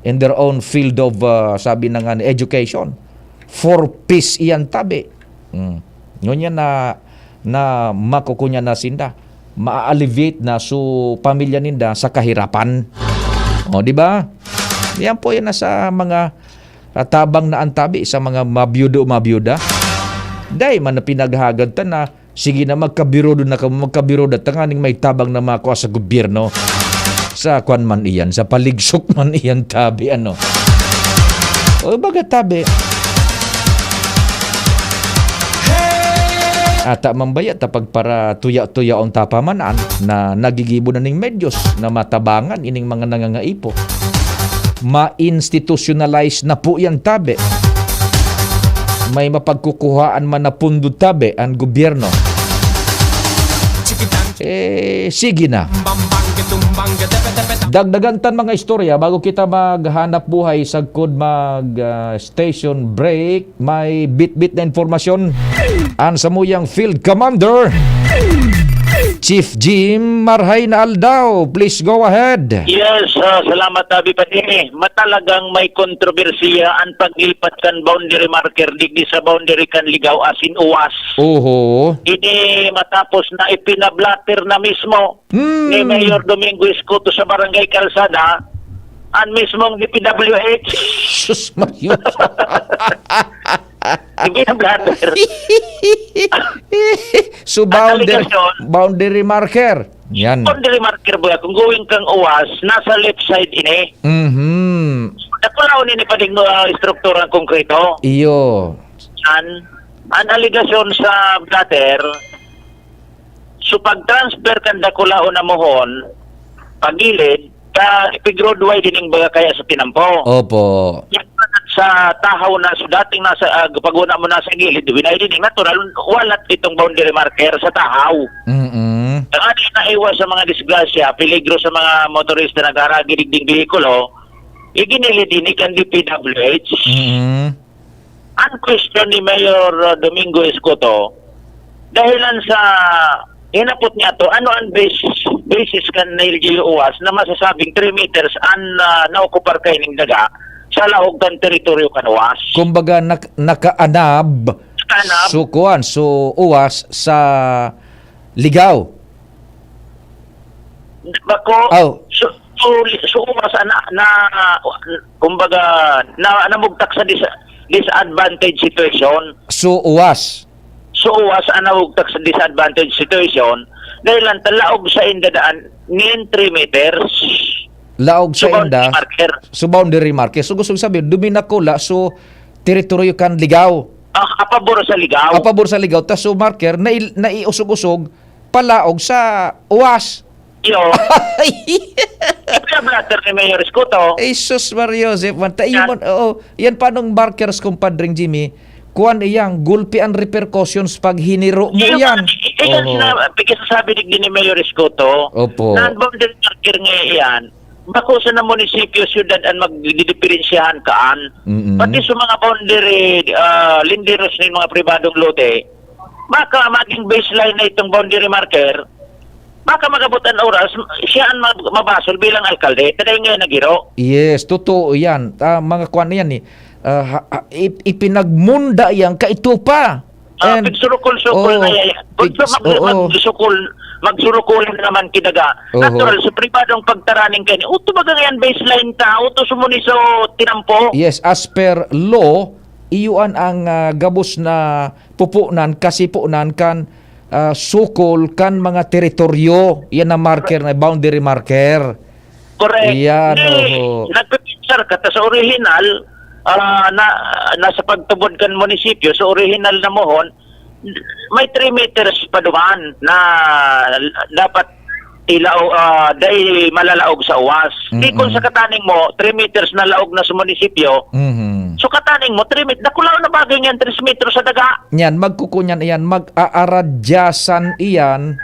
in their own field of, ah, sabi na nga ni, education. Four Ps iyan tabi. Hmm. Ngunyan na, na makukunya na sinda. Ma-alleviate na so pamilya ninda sa kahirapan. O, di ba? Yan po yan nasa mga, ah, tabang na antabi sa mga mabiyudo, mabiyuda. Dai man na pinaghagad ta na, sige na, magkabirudo na kamo, magkabirudo, tanganing may tabang na makua sa gobyerno. Sa kwan man iyan, sa paligsok man iyan, tabi, ano. O, baga tabi. Ata man baya ta pagparatuya-tuyaon ta pa man an na nagigibo na ning medyos na matabangan ining mga nangangaipo. Ma-institutionalize na po yan, tabi. May mapagkukuhaan man na pundo, tabi, ang gobyerno. Eh, sige na. Dagdagan tan mga istorya bago kita maghanap buhay sagkod mag, ah, station break. May bitbit na impormasyon an samuyang Field Commander, Chief Jim. Marhay na aldaw, please go ahead. Yes, ah, salamat, Abi Padini. Matalagang may kontrobersiya an paglipat kan boundary marker digdi sa boundary kan Ligao asin Uwas. Oho. Ini matapos na ipinablatter na mismo Hmm. ni Mayor Domingo Escoto sa Barangay Calzada, ang mismong D P W H. Sus, Mayor. Hindi na vlogger. So, Ang boundary, allegation, boundary marker. Yan. Boundary marker ba? Kung going kang Uwas, nasa left side ini. Mhm. Dakulaon ini pa ding, ah, estrukturang konkreto. Iyo. An, an allegation sa blotter, so pag-transfer kan dakulaon na mohon, pagilid, ka, pig-road wide ining baga kaya sa tinampo. Opo. Yan sa tahaw na, so dating nasa, ah, pag una mo nasa gilid, winay din, natural, walat itong boundary marker sa tahaw. Mm-mm. Ang ating naiwas sa mga disgrasya, peligro sa mga motorista na nagkaragidigding behikulo, iginilid ini kan D P W H. Mm-mm. Ang question ni Mayor, uh, Domingo Escoto, dahilan sa hinapot niya to, ano ang base, basis kan L G U Uwas na masasabing three meters ang, uh, naokupar kaining daga sa laog kan teritoryo kan Uwas? Kumbaga, nak-, nakaanab, Nakaanab. So, kuwan, so, Uwas sa Ligao. Bako, Aw. so, so, so, Uwas, na, na, kumbaga, na, namugtak sa dis-, disadvantage situation. So, Uwas. So, Uwas ang namugtak sa disadvantage situation dahil ang talaog sa indadaan nin three meters. Laog sa So, boundary inda, marker. so, boundary marker. So, gusto sabihin, duminakula, so, teritoryo kan Ligao. Ah, a pabor sa ligaw. A pabor sa ligaw, tas so marker, nai-, naiusog-usog, palaog sa uwas. Iyo. Kaya blatter ni Mayor Escuto. Jesus Maria Joseph, man, ta Yan. Iyo man, oo, yan pa nung markers, kumpadring Jimmy, kuwan iyang gulpi ang repercussions pag hiniro mo Iyo yan. man, i-, i-, Oo. sinabi, pagkasasabi digdi ni Mayor Escuto, Opo. na ang boundary marker nga iyan, bako sa na munisipyo, syudad an magdidiperensyahan kaan. Mm-mm. Pati sa mga boundary, ah, linderos nin mga pribadong lote, baka maging baseline na itong boundary marker, baka mag-abot an oras, siya an mab-, mabasol bilang alkalde, ta dai ngayon naghiro. Yes, totoo yan. Ah, mga kwan na yan eh. Ah, ha-, ha-, ip-, ipinagmunda yan kaito pa. Ah, And pigsurukol-sukol Oo, na yan. Kung pig-, sa mag-, oo. magsukol, magsurukol naman kidaga. Oho. Natural, sa pribadong pagtaraning kaini. Uto baga yan, baseline ta. Uto sumuni sa tinampo. Yes, as per law, iyuan ang, ah, gabos na pupunan, kasipunan kan, ah, sukol kan mga teritoryo. Yan ang marker na, boundary marker. Correct. Yan, Hindi, oho. nagpipinsar ka ta sa orihinal, ah, na, na sa pagtubod kan munisipyo, sa orihinal na mohon, may three meters pa duman na dapat ilao-, ah, dai malalaog sa uwas. Di kung Mm-mm. sa kataning mo, three meters na laog na sa munisipyo, Mhm. so kataning mo, three met-, dakulaw na bagay niyan, three meters sa daga. Yan, magkukunyan iyan, mag-aaradyasan iyan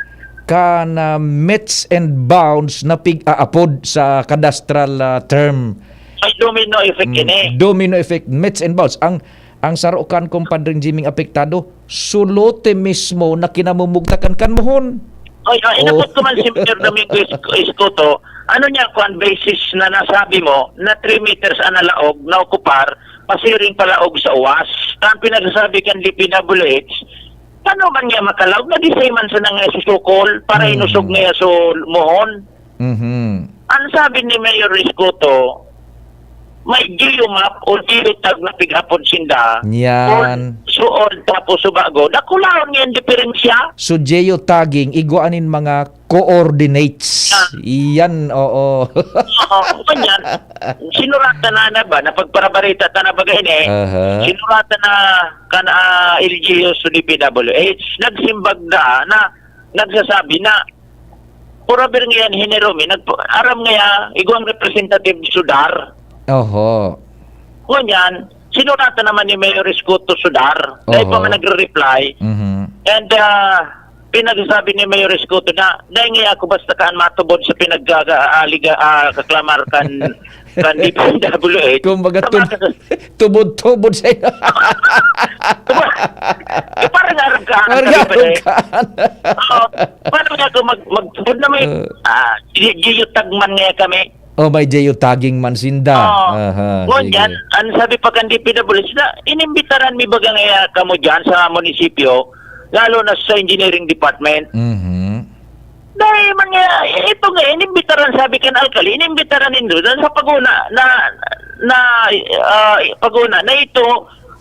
kan, ah, metes and bounds na pig-aapod sa cadastral, ah, term. Ay, domino effect Mm, ini. domino effect, metes and bounds. Ang, ang saro kan, kumpadring Jimmy, apektado, su lote mismo na kinamumugtakan kan mohon. Ay, ay, Oh. inabot ko man si Mayor Domingo Is-, Escoto. Ano niya, kwan, basis na nasabi mo na three meters ang nalaog, naokupar, pasiring palaog sa uwas. Ang pinagsasabi kan D P W H, ano man niya makalaog, na di siya man sa nang susukol para Mm. inusog niya sa mohon. Mhm. Ang sabi ni Mayor Escoto, may geomap o geotag na pighapon sinda. Yan. Old, so old, tapos so bago. Dakulaon niya ang diferensya. So, geotagging, igwa nin mga coordinates. Ah. Yan, oo. Oo, ganyan. Sinuratan na, na ba, na pagparabarita ta na baga ini, Aha. sinuratan na kan, ah, L G U sa D P W H, nagsimbag na, na nagsasabi na, "Pura bir ngayan, hinero mi, nagpa-, aram ngaya, igwang representative sudar." Oho. Ngunyan, sinuratan naman ni Mayor Escoto sudar. Dahil pa Oho. man nagre-reply. Mhm. And, ah, pinagsasabi ni Mayor Escoto na, "Dahil ngaya ako basta kaan matubod sa pinag-, ah, aliga-, ah, kaklamar kan, kan D P W H." Kumbaga, Sa tub-, mga tubod-tubod sa inyo. Diba? Eh, parang arog ka, Parang sabi pa arog eh. ka. Oo. Paano nga ako mag-, magtubod na may, Uh. ah, gi-, geotag man nga kami? Oh, may geotagging man sinda. Oo. Aha, Ngunyan, sige. ang sabi pa kan D P W H na, inimbitaran mi baga nga kamo dyan sa munisipyo, lalo na sa engineering department. Mhm. Dahil man nga, ito nga, inimbitaran, sabi kan alkali, inimbitaran nindo na sa paguna, na, na, ah, paguna, na ito,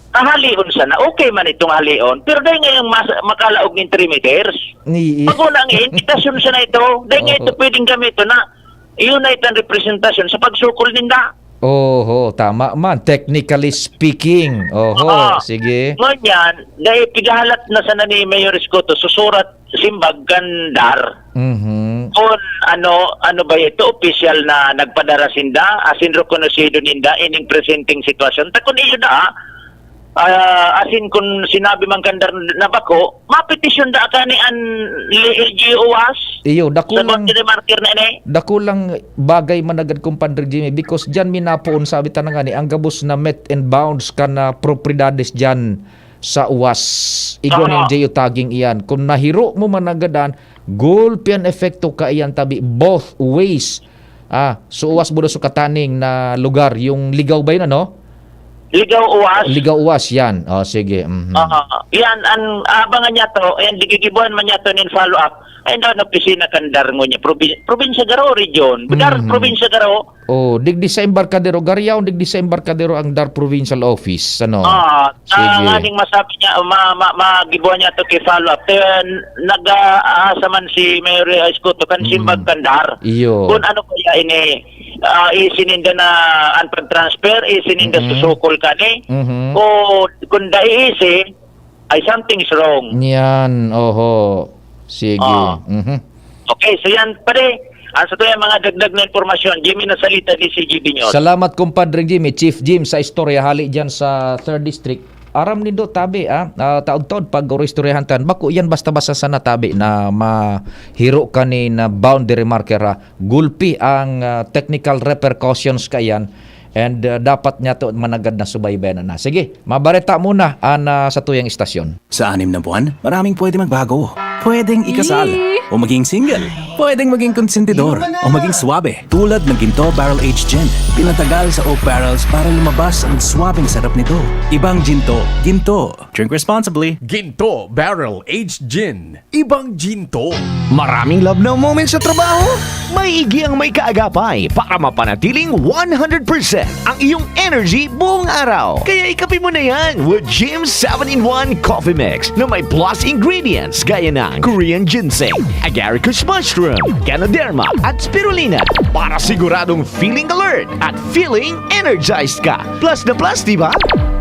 kahalion sana, okay man itong halion, pero dahil ngayong mas, makalaog ng three meters, Ni- paguna nga, imbitasyon sana ito, dahil nga ito Oo. pwedeng gamiton na, iyon na itong representasyon sa pagsukol ninda. Oho, tama man, technically speaking. Oho, Oo. sige. Ngunyan, dahil pigahalat na sana ni Mayor Escoto, susurat simbag kan DAR. Mhm. Kung ano, ano ba ito, opisyal na nagpadara sinda, asin rekonosido ninda ining presenteng sitwasyon. Ta kun iyo na, ah, asin kun sinabi man kan DAR na bako, mapetisyon da ka ni an L G U was? Iyo, Sa dakulang, boundary marker na ini? dakulang bagay man agad, Compadre Jimmy, because diyan minapoon, sabi ta na nga ni, ang gabos na met and bounds kan, ah, propriedades diyan sa uwas. Igwa Aha. ning geotagging iyan. Kung nahiro mo man nagadan, gulpi an epekto kaiyan tabi both ways. Ah, so uwas mo daw sa kataning na lugar, yung Ligaw ba yun, ano? Ligaw uwas. Ligaw uwas, yan. O, sige. Mhm. Aha. Yan, ang abangan niya to, yan, digigibuan man niya to nin follow-up. Ay, na, na opisina kan DAR ngunyan. Probi-, probinsya Garo, region. DAR, Mhm. probinsya Garo. Oh, digdi sa Embarcadero, Gariao, digdi sa Embarcadero ang DAR Provincial Office, ano? Ah, ah, Sige. nganing masabi niya, ma-, ma-, magibuan niya to kay follow-up. Kaya nag-aasa man si Mayor Escoto kan Mm. simbag kan DAR. Iyo. Kung ano kaya ini, ah, easy ninda na an pag-transfer, easy ninda Mm-mm. susukol kani. Mhm. O kung dai easy, ay something's wrong. Yan, oho. Sige. Ah. Mhm. Okay, so yan, pare. Ang sa tuyang mga dagdag na impormasyon, Jimmy Nasalita, D C G B News. Salamat, Compadre Jimmy. Chief Jim sa istorya, hali dyan sa third District. Aram nindo, tabi, ah, ah, taod-taod, pag istoryahan tan, bako yan basta-basta sana tabi na mahiro ka ni na boundary marker, ah. Gulpi ang, ah, technical repercussions kaiyan. And, ah, dapat niya to managad na subaybayan na. Sige, mabareta muna an, ah, sa tuyang istasyon. Sa anim na buwan, maraming pwede magbago. Pwedeng ikasal, Yee! O maging single. Pwedeng maging konsentidor, Inom ka na! O maging swabe. Tulad ng Ginto Barrel Aged Gin. Pinatagal sa oak barrels para lumabas ang swabeng sarap nito. Ibang Ginto, Ginto. Drink responsibly. Ginto Barrel Aged Gin. Ibang Ginto. Maraming love now moments sa trabaho? Maigi ang may kaagapay para mapanatiling one hundred percent ang iyong energy buong araw. Kaya ikape mo na yan with Jim seven-in-one Coffee Mix na may plus ingredients gaya ng Korean ginseng, agaricus mushroom, ganoderma, at spirulina para siguradong feeling alert at feeling energized ka. Plus na plus, di ba?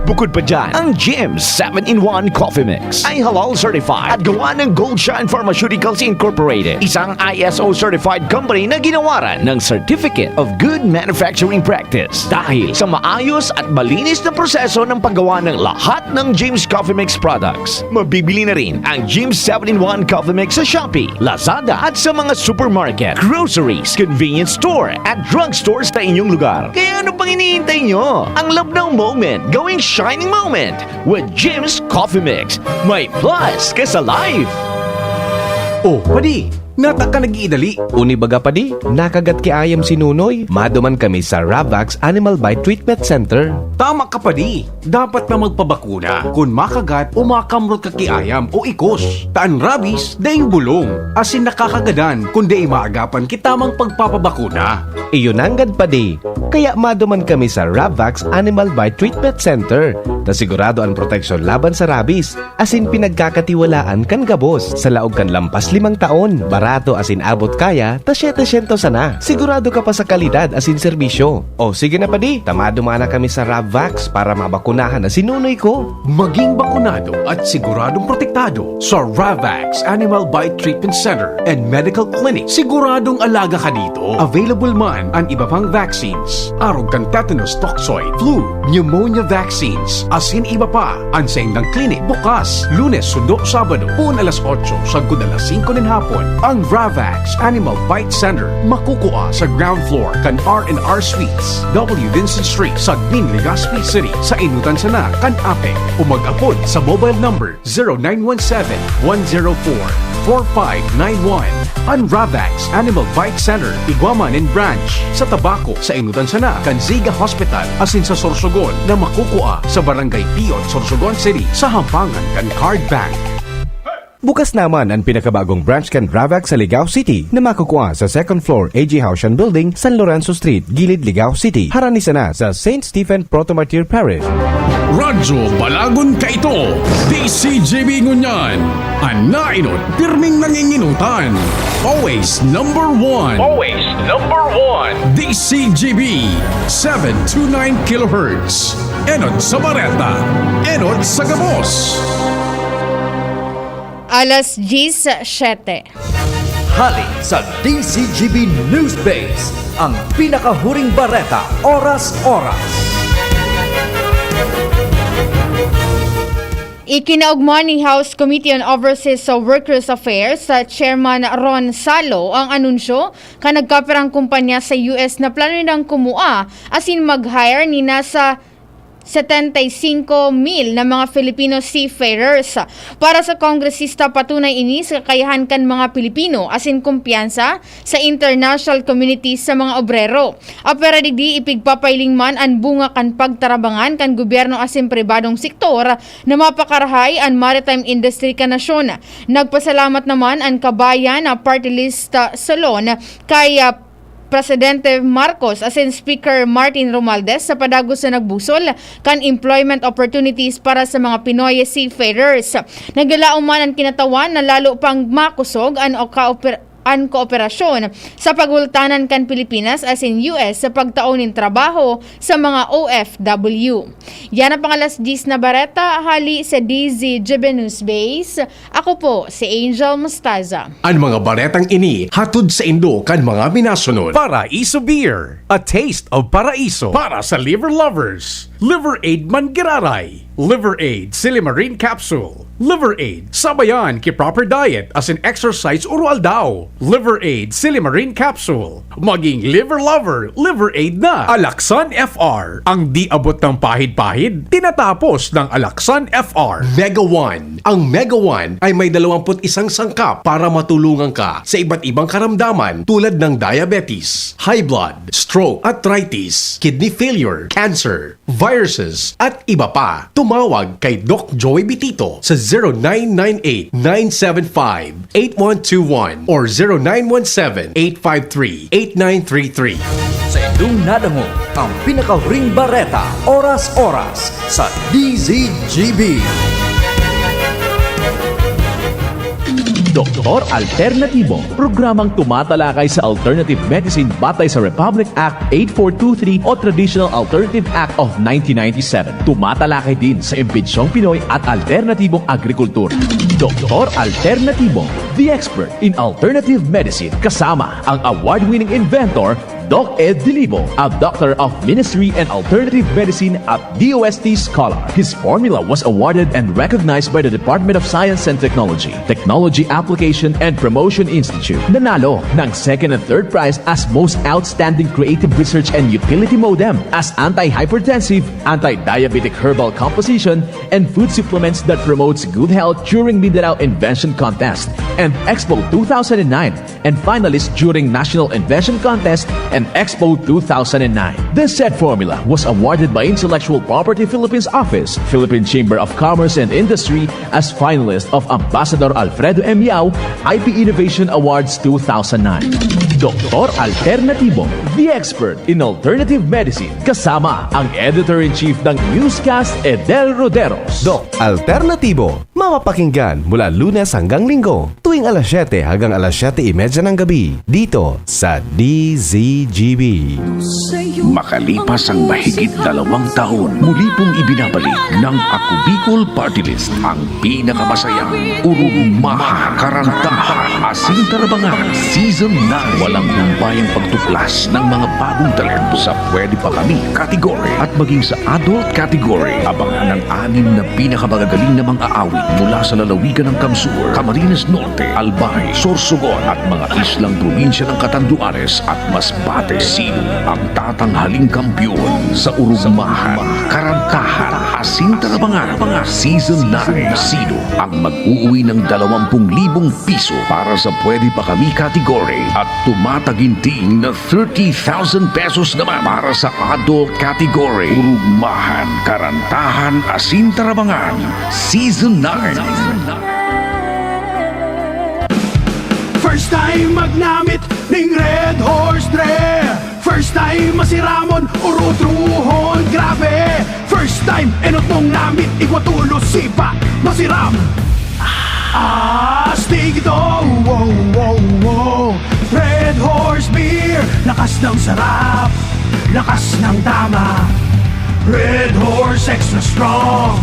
Bukod pa dyan, ang Jim seven-in-one Coffee Mix ay halal certified at gawa ng Gold Shine Pharmaceuticals Incorporated, isang I S O certified company na ginawaran ng Certificate of Good Manufacturing Practice. Dahil sa maayos at malinis na proseso ng paggawa ng lahat ng Jim's Coffee Mix products, mabibili na rin ang Jim seven-in-one Coffee Mix sa Shopee, Lazada at sa mga supermarket, groceries, convenience store at drugstore sa inyong lugar. Kaya ano pang hinihintay nyo? Ang love now moment, gawing shining moment with Jim's Coffee Mix. May plus ka sa life! Oh, padi, nata ka nag-iidali. Uni baga, padi, nakagat ki ayam si Nunoy. Maduman kami sa Ravax Animal Bite Treatment Center. Tama ka, padi. Dapat na magpabakuna kun makagat o makamrot ka ki ayam o ikos. Ta an rabies, daing bulong, asin nakakagadan kun dai maagapan ki tamang pagpapabakuna. Iyo nanggad, padi. Kaya maduman kami sa Ravax Animal Bite Treatment Center, ta sigurado an proteksyon laban sa rabies, asin pinagkakatiwalaan kan gabos. Sa laog kan lampas limang taon, barato asin abot kaya, ta setecientos sana. Sigurado ka pa sa kalidad asin serbisyo. O sige na, padi, ta maduman na kami sa Ravax para mabakunahan na si Nunoy ko. Maging bakunado at siguradong protektado sa Ravax Animal Bite Treatment Center and Medical Clinic. Siguradong alaga ka dito. Available man an iba pang vaccines, arog kan tetanus toxoid, flu, pneumonia vaccines, asin iba pa. An saindang klinik bukas Lunes sundo Sabado, poon alas otso sagkod alas singko nin hapon. Ang Ravax Animal Bite Center makukua sa ground floor kan R and R Suites, W Vincent Street, Sagmin, Legazpi City, sa enotan sana kan APEC, o mag-apod sa mobile number zero nine one seven, one zero four, four five nine one. An Ravax Animal Bite Center igwa man nin branch sa Tabaco, sa enotan sana kan Ziga Hospital, asin sa Sorsogon na makukua sa Barangay Piot, Sorsogon City, sa hampangan kan Card Bank. Bukas naman an pinakabagong branch kan Ravax sa Ligao City na makukua sa second floor A G Haushan Building, San Lorenzo Street, Gilid, Ligao City. Harani sana sa Saint Stephen Proto-Martyr Parish. Radyo Balagon kaito, D C G B ngunyan. An naenot, pirming nangingenotan. Always number one. Always number one. D C G B, seven two nine kilohertz. Enot sa bareta, enot sa gabos. Alas diyes siyete. Hali sa D C G B News Base, ang pinakahuring bareta, oras-oras. Ikinaogma ni House Committee on Overseas Workers Affairs sa Chairman Ron Salo ang anunsyo kan nagkapirang kumpanya sa U S na plano nindang kumua asin mag-hire ni nasa setenta y cinco mil na mga Filipino seafarers. Para sa kongresista, patunay ini sa kakayahan kan mga Pilipino asin kumpiyansa sa international community sa mga obrero. Apwera digdi, ipigpapailing man an bunga kan pagtarabangan kan gobyerno asin pribadong sektor na mapakarahay an maritime industry kan nasyon. Nagpasalamat naman an Kabayan na Party List, ah, Solon kay, ah, Presidente Marcos asin Speaker Martin Romualdez sa padagos na nagbusol kan employment opportunities para sa mga Pinoy seafarers. Naglalaom man an kinatawan na lalo pang makosog an o kaoper-, an kooperasyon sa pagultanan kan Pilipinas asin U S sa pagtao nin trabaho sa mga O F W. Yan ang pang alas diyes na bareta hali sa D Z G B News Base. Ako po si Angel Mostaza. An mga baretang ini hatod saindo kan mga minasunod. Paraiso Beer, a taste of Paraiso. Para sa liver lovers, Liver Aid Manggiraray, Liver Aid Silimarin Capsule, Liver Aid sabayan ki proper diet asin exercise uro-aldaw, Liver Aid Silimarin Capsule. Maging liver lover, Liver Aid na. Alaxan F R, ang di abot ng pahid-pahid, tinatapos ng Alaxan F R. Mega One. Ang Mega One ay may dalawampu't isang sangkap para matulungan ka sa iba't ibang karamdaman tulad ng diabetes, high blood, stroke, arthritis, kidney failure, cancer, viruses, at iba pa. Tumawag kay Doc Joey Bitito sa zero nine nine eight nine seven five eight one two one or zero nine one seven eight five three eight nine three three. Sa indong nadangog ang pinakahuring bareta, oras-oras sa D Z G B. Doktor Alternatibo, programang tumatalakay sa alternative medicine batay sa Republic Act eight four two three o Traditional Alternative Act of nineteen ninety-seven. Tumatalakay din sa imbentsyong Pinoy at alternatibong agrikultura. Doktor Alternatibo, the expert in alternative medicine, kasama ang award-winning inventor, Doc Ed Dilibo, a Doctor of Ministry and Alternative Medicine at D O S T scholar. His formula was awarded and recognized by the Department of Science and Technology, Technology Application and Promotion Institute. Nanalo ng second and third prize as Most Outstanding Creative Research and Utility Modem as anti-hypertensive, anti-diabetic herbal composition, and food supplements that promotes good health during Mindanao Invention Contest and Expo two thousand nine, and finalist during National Invention Contest and Expo two thousand nine. This said formula was awarded by Intellectual Property Philippines Office, Philippine Chamber of Commerce and Industry as finalist of Ambassador Alfredo M. Yao I P Innovation Awards two thousand nine. Doktor Alternatibo, the expert in alternative medicine, kasama ang editor-in-chief ng Newscast, Edel Roderos. Doc Alternatibo, mapapakinggan mula Lunes hanggang Linggo, tuwing alas siyete hanggang alas siyete y media ng gabi, dito sa D Z G B. Makalipas ang mahigit dalawang taon, muli pong ibinabalik ng Ako Bicol Party List ang pinakamasayang Urugmahan, Karantahan, Asin Tarabangan Season nine. Walang humpayang pagtuklas ng mga bagong talento sa Pwede Pa Kami category at maging sa adult category. Abangan ang anim na pinakamagagaling na mga awit mula sa lalawigan ng Kamsur, Camarines Norte, Albay, Sorsogon at mga islang probinsya ng Catanduanes at Masbate. Sino ang tatanghaling kampiyon sa Urugmahan, Karantahan, Asin Tarabangan Season nine? Sino ang mag-uuwi ng dalawampung libong piso para sa Pwede Pa Kami category at tumataginting na thirty thousand pesos naman para sa adult category? Urugmahan, Karantahan, Asin Tarabangan Season nine. First time magnamit ning Red Horse, dre. First time masiramon, urutrohon, grabe. First time enot mong namit, igwa tulos, sipa, masiram. Astig ito, wow, wow, wow. Red Horse Beer, lakas ng sarap, lakas ng tama. Red Horse Extra Strong,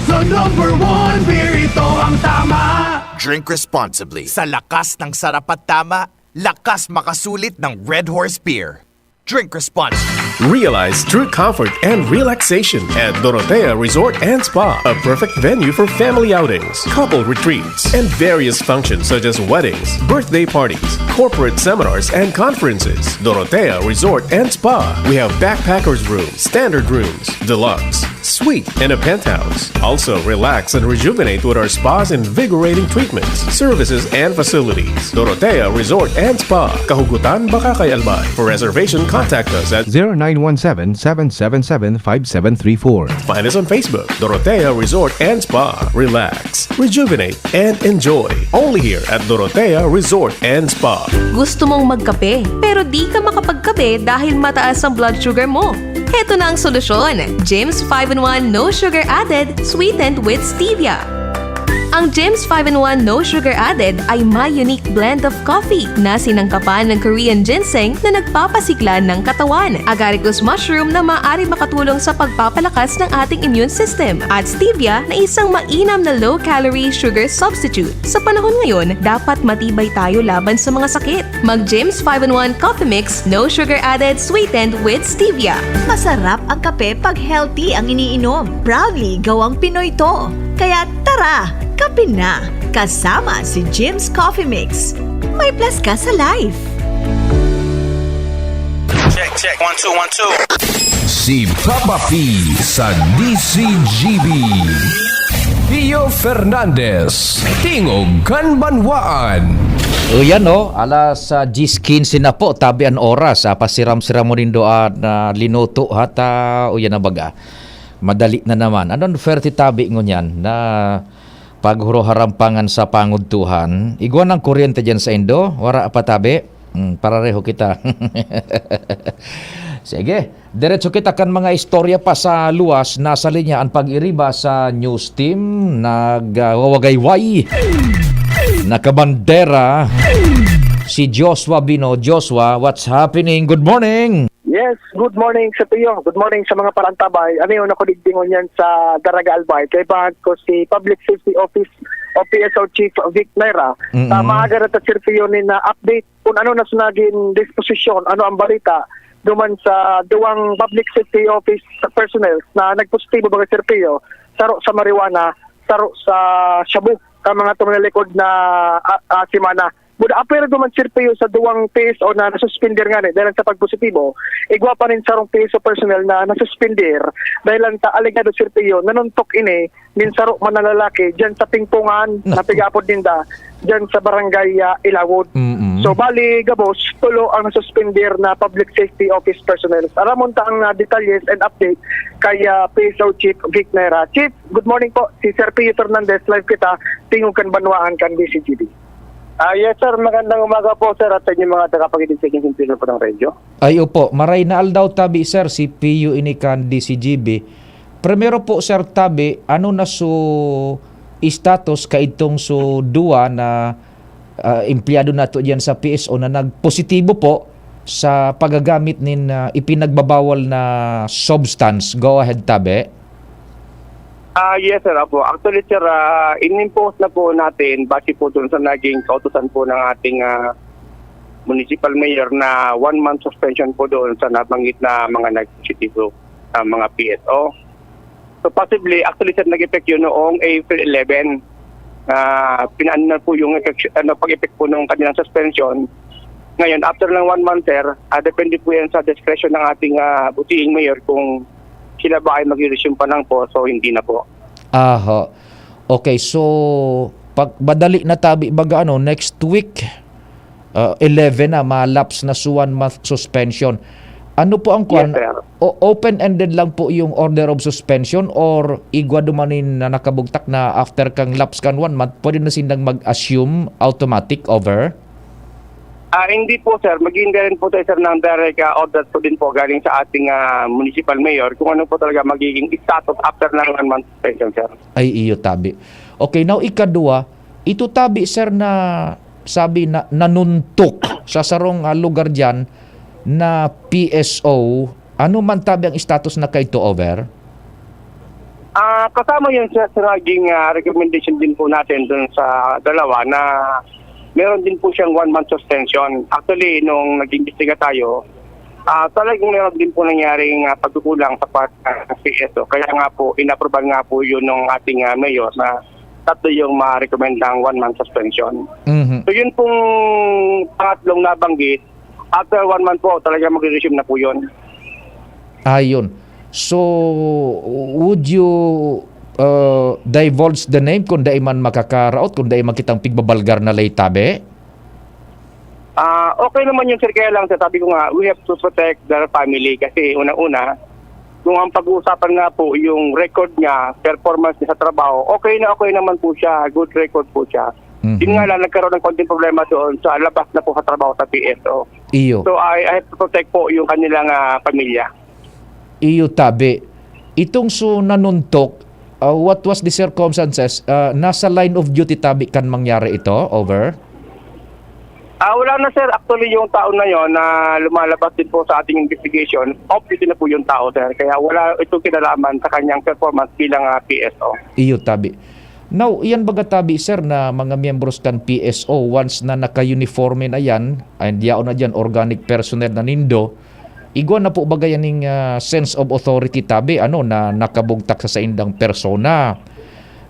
the number one beer, ito ang tama. Drink responsibly. Sa lakas ng sarap at tama, lakas makasulit ng Red Horse Beer. Drink responsibly. Realize true comfort and relaxation at Dorotea Resort and Spa, a perfect venue for family outings, couple retreats, and various functions such as weddings, birthday parties, corporate seminars, and conferences. Dorotea Resort and Spa. We have backpackers room, standard rooms, deluxe, suite, and a penthouse. Also, relax and rejuvenate with our spa's invigorating treatments, services, and facilities. Dorotea Resort and Spa, Kahugutan, Bacacay, Albay. For reservation, contact us at zero nine one seven, seven seven seven, five seven three four. Find us on Facebook, Dorotea Resort and Spa. Relax, rejuvenate, and enjoy. Only here at Dorotea Resort and Spa. Gusto mong magkape, pero di ka makapagkape dahil mataas ang blood sugar mo? Heto na ang solusyon, James five in one No Sugar Added, sweetened with stevia. Ang Jim's five-in-one No Sugar Added ay may unique blend of coffee na sinangkapan ng Korean ginseng na nagpapasigla ng katawan, agaricus mushroom na maaari makatulong sa pagpapalakas ng ating immune system, at stevia na isang mainam na low-calorie sugar substitute. Sa panahon ngayon, dapat matibay tayo laban sa mga sakit. Mag Jim's five-in-one Coffee Mix, No Sugar Added, sweetened with stevia. Masarap ang kape pag healthy ang iniinom. Proudly gawang Pinoy to. Kaya tara, kape na! Kasama si Jim's Coffee Mix. May plus ka sa life. Check, check. One, two, one, two. Si Papa P sa D C G B. Pio Fernandez, Tingog kan Banwaan. O yan o, alas ah, diyes quince na po, tabi an oras. Ah, pasiram-siram mo nindo at ah, linuto hata o yan na baga. Madali na naman. Anong swerte tabi ngunyan na paghuruharampangan sa pangudtuhan? Igwa ng kuryente dyan sa indo? Wara pa tabi? Hmm, parareho kita. Sige, diretso kita kan mga istorya pa sa luwas. Nasa linya an pag-iriba sa news team. Nagwawagayway. Nakabandera si Joshua Bino. Joshua, what's happening? Good morning! Yes, good morning sa iyo. Good morning sa mga parantabay. Ano yun, ako digdingon yan sa Daraga Albay. Kaibahan ko si Public Safety Office o P S O Chief Vic Naira. Mm-mm. Sa maaga na ta, Sir Pio, ni na update kung ano na sa naging disposisyon, ano ang balita duman sa duwang Public Safety Office personnel na nagpositibo, baga, Sir Pio, saro sa marijuana, saro sa shabu, sa mga tumalikod na ah, ah, semana. Buda apero duman, Sir Pio, sa duwang P S O na nasuspender nga ni dahil sa pagpositibo. Igwa pa nin sarong P S O personnel na nasuspender dahil lang ta alegado, Sir Pio, nanuntok ini nin saro man na lalaki dyan sa Pingpongan na pigapod ninda dyan sa barangay ah, Ilawod. Mm-mm. So bali, gabos, tulo ang nasuspender na public safety office personnel. Aramon ta ang ah, detalles and update kay ah, P S O Chief Vic Nera. Chief, good morning po. Si Sir Pio Fernandez, live kita, tingog kan banwaan kan D C G B. Ah, yes sir, magandang umaga po sir at sa inyong mga tagapakinig sa inyong sentino po ng radyo. Ay opo, maray na aldaw tabi sir, si Pio ini kan D C G B. Primero po sir tabi, ano na su status kaidtong su duwa na ah, empleyado nato diyan sa P S O na nagpositibo po sa paggagamit nin ah, ipinagbabawal na substance? Go ahead tabi. Ah, yes sir, apo. Actually sir, ah, inimpose na po natin base po doon sa naging kautusan po ng ating ah, municipal mayor na one month suspension po doon sa nabanggit na mga nagpositibo na mga P S O. So possibly, actually sir, nag-effect yun noong April eleven. Ah, pinaan na po yung effect, ano, pag-effect po ng kanilang suspension. Ngayon, after ng one month sir, ah, depende po yan sa discretion ng ating ah, butiing mayor kung sila ba ay mag-resume pa lang po, so hindi na po. Aha. Okay, so pag madali na tabi baga ano, next week uh, eleven na, malapse na sa one month suspension. Ano po ang kwan? Yes, sir. O, open-ended lang po yung order of suspension or igwa dumanin na nakabugtak na after kang lapse kan one month, pwede na silang mag-assume automatic over? Ah, hindi po sir, magiging rin po tayo sir ng direct ah, order po din po galing sa ating ah, municipal mayor kung ano po talaga magiging status after ng one month suspension sir. Ay iyo tabi. Okay, now ikadua, ito tabi sir na sabi na nanuntok sa sarong ah, lugar diyan na P S O, ano man tabi ang status na kaito over? Ah, kasama yun sir, sa naging ah, recommendation din po natin dun sa dalawa na meron din po siyang one month suspension. Actually, nung nag-imbestiga tayo, ah, talagang meron din po nangyaring ah, pagkukulang sa part ng P S O. Kaya nga po, inaproban nga po yun ng ating ah, mayor na tatlo yung ma-recommend ng one month suspension. Mhm. So yun pong pangatlong nabanggit, after one month po, talaga mag-resume na po yun. Ayun. So, would you uh, divulge the name kung dai man makakaraot, kung dai man kitang pigbabalgar na lay tabi? Ah, okay naman yun sir, kaya lang sir, sabi ko nga, we have to protect their family kasi unang-una, kung ang pag-uusapan nga po yung record niya, performance niya sa trabaho, okay na okay naman po siya, good record po siya. Mhm. Yun nga lang, nagkaroon ng konting problema doon sa labas na po sa trabaho sa P S O. Iyo. So I, I have to protect po yung kanilang ah, pamilya. Iyo tabi. Itong so nanuntok, Ah, what was the circumstances? Ah, nasa line of duty tabi kan mangyari ito? Over? Ah, wala na, sir. Actually, yung tao na yon na lumalabas din po sa ating investigation, off duty na po yung tao, sir. Kaya wala itong kinalaman sa kanyang performance bilang, ah, P S O. Iyo, tabi. Now, iyan baga tabi, sir, na mga miyembros kan P S O, once na naka-uniforme na yan, and yaon na diyan, organic personnel na nindo, igwa na po baga yaning, ah, sense of authority tabi, ano, na nakabugtak sa saindang persona.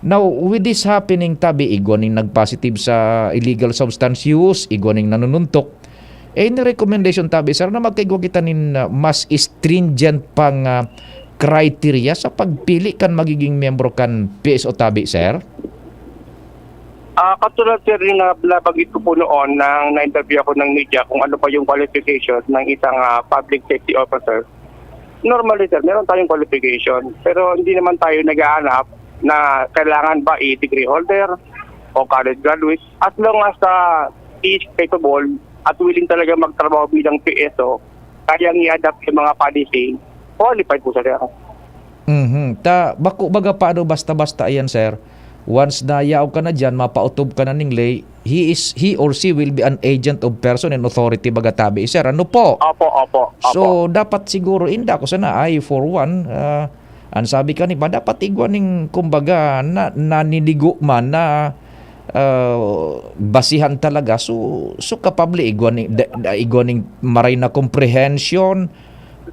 Now, with this happening tabi, igwa ning nag-positive sa illegal substance use, igwa ning nanununtok. Any recommendation tabi, sir, na magkaigwa kita nin, ah, mas stringent pang, ah, criteria sa pagpili kan magiging miyembro kan P S O tabi, sir? Ah, katulad, sir, yung na-, nabanggit ko po noon nang na-interview ako ng media kung ano pa yung qualification ng isang, ah, public safety officer. Normally, sir, meron tayong qualification, pero hindi naman tayo naghahanap na kailangan ba i-degree holder o college graduate. As long as, ah, he is capable at willing talaga magtrabaho bilang P S O, kayang i-adapt yung mga policy, qualified po siya, sir. Mhm. Ta, bako baga paano basta-basta iyan, sir? Once na yaog ka na diyan, mapautob ka na ning lay, he is, he or she will be an agent of person in authority baga tabi, sir. Ano po? Opo, opo, opo. So, dapat siguro, inda ko sana, I for one, ah, ang sabi ka ni ba, dapat igwa ning, kumbaga, na, naninigo man na, ah, basihan talaga. So, so kapable igwa ni, da, da, igwa ning maray na comprehension,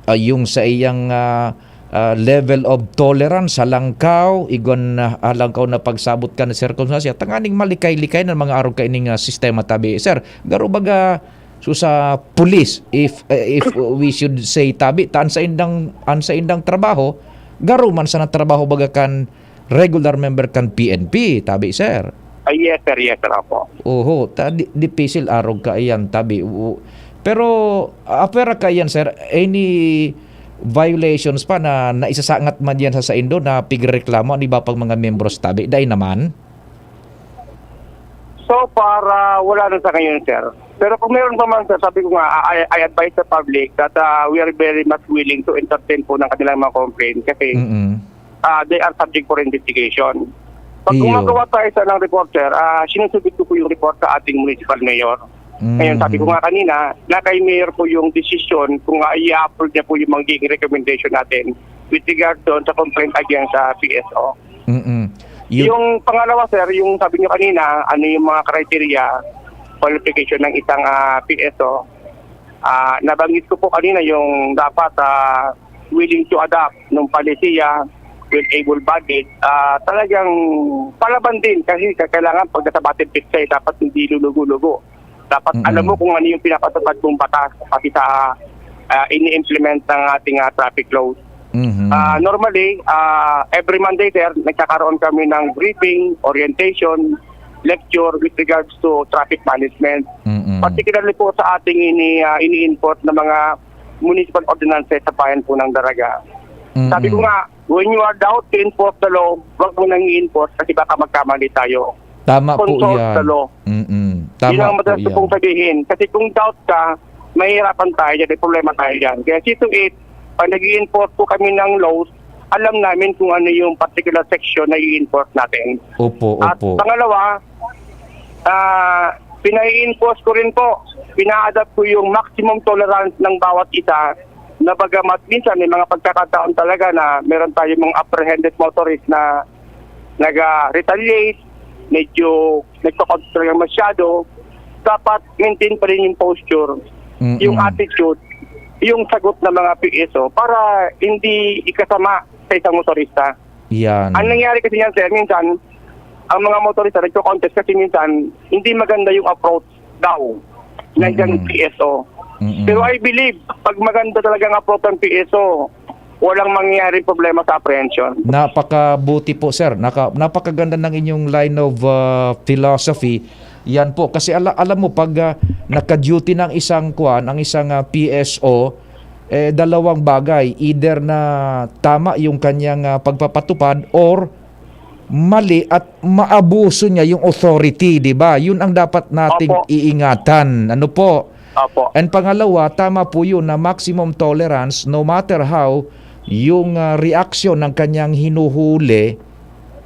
ah, yung sa iyang, ah, ah, level of tolerance, halangkaw, igwa na, halangkaw na pagsabot kan sirkumstansya, tanganing malikay-likay na mga arog kaining, ah, sistema tabi. Sir, garo baga, so sa pulis, if, eh, if we should say tabi, ta an saindang, an saindang trabaho, garo man sana trabaho baga kan regular member kan P N P, tabi, sir. Ah, yes, sir. Yes, sir. Opo. Oho, ta di, dipisil arog kaiyan, tabi. U-, pero, ah, apwera kaiyan, sir, any violations pa na naisasangat man diyan sa saindo na pigrereklamo an iba pang mga miyembros, tabi? Dai naman? So far, ah, wala na sa ngayon, sir. Pero kung meron pa man, sir, sabi ko nga, ah, I, I advise the public that, ah, we are very much willing to entertain po ng kanilang mga complaint kasi, Mm. ah, they are subject for investigation. Pag Iyo. gumagawa tayo sa ng report, sir, ah, sinusubmit ko po yung report sa ating municipal mayor. Ngayon, sabi ko Mm. nga kanina, na kay mayor po yung desisyon kung, ah, i-upload niya po yung magiging recommendation natin with regard doon sa complaint against sa P S O. Mm. Yun. Yung pangalawa, sir, yung sabi niyo kanina, ano yung mga criteria, qualification ng isang, ah, P S O, ah, nabanggit ko po kanina yung dapat, ah, willing to adapt ng palisiya with able-bodied. Ah, talagang palaban din kasi kailangan pag nasa battle field ka, eh, dapat hindi lulugo-lugo. Dapat Mm. alam mo kung ano yung pinapatupad mong batas, pati sa, ah, ini-implement ng ating, ah, traffic laws. Mhm. Ah, normally, ah, every Monday, sir, nagkakaroon kami ng briefing, orientation, lecture with regards to traffic management. Mm. Particularly po sa ating ini-, ah, ini-enforce na mga municipal ordinances sa bayan po ng Daraga. Sabi ko Mm. nga, when you are doubt to enforce the law, wag mo nang i-enforce kasi baka magkamali tayo. Tama po Consult yan. the law. Mm-mm. Yun Tama ang po madalas ko yan. pong sabihin. Kasi kung doubt ka, mahihirapan tayo dyan, may problema tayo dyan. Kaya see to it, pag nag-i-enforce po kami ng laws, alam namin kung ano yung particular section na i-enforce natin. Opo, At opo. pangalawa, ah, pinai-enforce ko rin po, pina-adapt ko yung maximum tolerance ng bawat isa na bagamat minsan may mga pagkakataon talaga na meron tayong mga apprehended motorist na naga-retaliate, medyo nagko-control masyado, dapat maintain pa rin yung posture, Mm-mm. yung attitude, yung sagot ng mga P S O para hindi ikasama sa isang motorista. Yan. Ang nangyari kasi yan, sir, minsan, ang mga motorista nagko-contest kasi minsan hindi maganda yung approach daw ng isang Mm-mm. P S O. Mm-mm. Pero I believe, pag maganda talaga ang approach ng P S O, walang mangyayari problema sa apprehension. Napakabuti po, sir. Naka-, napakaganda ng inyong line of, ah, philosophy. Yan po. Kasi ala-, alam mo, pag, ah, naka-duty ng isang kwan, ang isang, ah, P S O, eh, dalawang bagay. Either na tama yung kanyang, ah, pagpapatupad or mali at maabuso niya yung authority, di ba? Yun ang dapat nating Opo. iingatan. Ano po? Opo. And pangalawa, tama po yun na maximum tolerance, no matter how, yung, ah, reaksyon ng kanyang hinuhuli,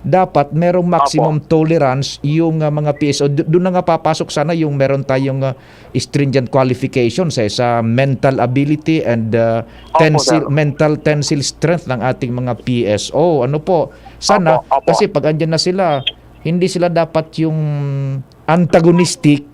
dapat merong maximum Opo. tolerance yung, ah, mga P S O. Do-, doon na nga papasok sana yung meron tayong, ah, stringent qualifications, eh, sa mental ability and, ah, Opo, tensile, sir. mental tensile strength ng ating mga P S O. Ano po? Sana, Opo, opo. kasi pag andyan na sila, hindi sila dapat yung antagonistic,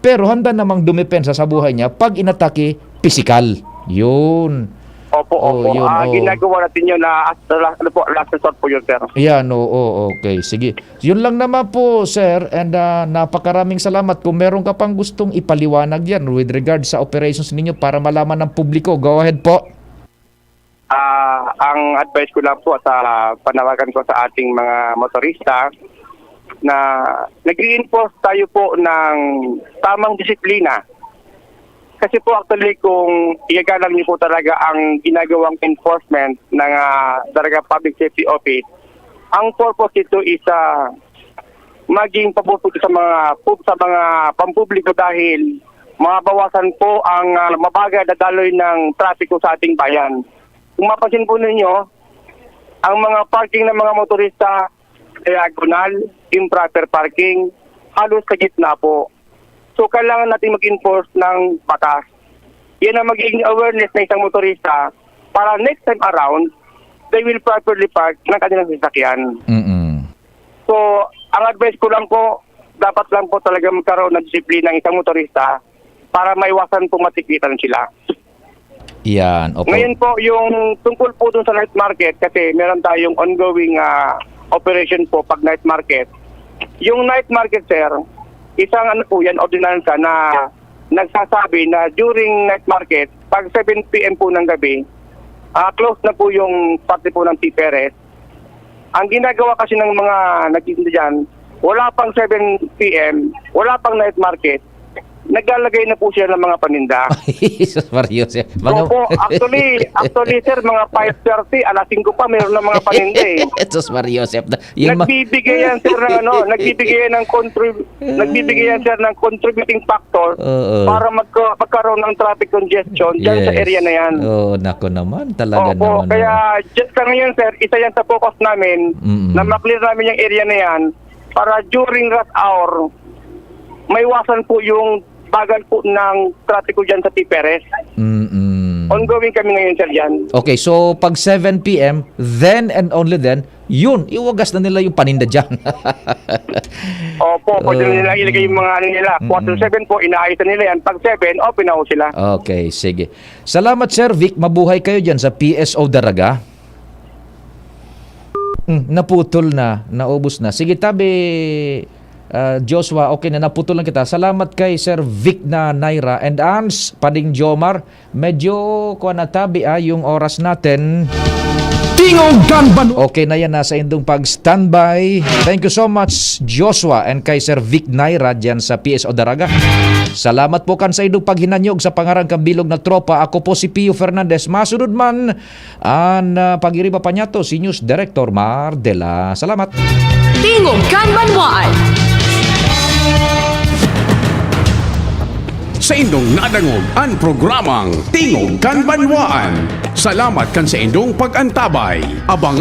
pero handa namang dumepensa sa buhay niya pag inatake pisikal. Yun. Opo, Oh, opo. yun, Ah, oo. ginagawa natin yun na as, last, ano po, last resort po yun, sir. Yan, oo, okay. Sige. Yun lang naman po, sir. And, ah, napakaraming salamat. Kung meron ka pang gustong ipaliwanag yan with regard sa operations ninyo para malaman ng publiko, go ahead po. Ah, ang advice ko lang po sa panawagan ko sa ating mga motorista na nag-reinforce tayo po ng tamang disiplina. Kasi po actually kung igagalang niyo po talaga ang ginagawang enforcement ng, ah, talaga public safety office, ang purpose nito is, ah, maging pabor po sa mga pub-, sa mga pampubliko dahil mabawasan po ang, ah, mabagal na daloy ng trapiko sa ating bayan. Kung mapansin po ninyo, ang mga parking ng mga motorista, diagonal, improper parking, halos sa gitna po. So, kailangan natin mag-enforce ng batas. Yan ang magiging awareness ng isang motorista para next time around, they will properly park ng kanilang sasakyan. Mm-mm. So, ang advice ko lang po, dapat lang po talaga magkaroon ng disiplina ang isang motorista para maiwasan pong matikitan sila. Yan, opo. Ngayon po, yung tungkol po dun sa night market, kasi meron tayong ongoing, ah, operation po pag night market. Yung night market, sir, isang ano po yan, ordinansa na nagsasabi na during night market, pag seven P M po ng gabi, ah, close na po yung parte po ng T P R S. Ang ginagawa kasi ng mga nagtitinda dyan, wala pang seven P M, wala pang night market, naglalagay na po sila ng mga paninda. Jesus Maria Joseph. Mga Opo, actually, actually, sir, mga five thirty, alas singko pa, meron na mga paninda eh. Jesus Maria Joseph. Na, yun ma- Nagbibigay yan, sir, ng ano, nagbibigay yan ng contrib-, nagbibigay yan, sir, ng contributing factor Oo. para magka-, magkaroon ng traffic congestion dyan sa Yes. area na yan. Oo, nako naman, talaga Opo, naman, kaya oo. just sa ngayon, sir, isa yan sa focus namin Mm-mm. na ma-clear namin yung area na yan para during rush hour, maiwasan po yung bagal po ng trapiko dyan sa T P R S. Mm-mm. Ongoing kami ngayon, sir, dyan. Okay, so pag seven P M, then and only then, yun, iwagas na nila yung paninda dyan. Opo, pwede na nila ilagay yung mga ano nila. Mm-mm. Quarter seven po, inaayos na nila yan. Pag seven, open na ho sila. Okay, sige. Salamat, Sir Vic. Mabuhay kayo dyan sa P S O Daraga. Hmm, naputol na, naubos na. Sige, tabi, ah, Joshua, okay na, naputol lang kita. Salamat kay Sir Vic na Naira and Ans, Pading Jomar. Medyo, kuwan na, tabi, ah, yung oras natin. Tingog kan Banwa. Okay na yan, nasa indong pag-standby. Thank you so much, Joshua, and kay Sir Vic Naira dyan sa P S O Daraga. Salamat po kan sa indong paghinanyog sa pangaran kan bilog na tropa. Ako po si Pio Fernandez. Masunod man, An, ah, pag-iriba pa niya to, si News Director Mar de la. Salamat. Tingog kan Banwaan. Sa indong nadangog an programang Tingog kan Banwaan. Salamat kan sa indong pag-antabay. Abangan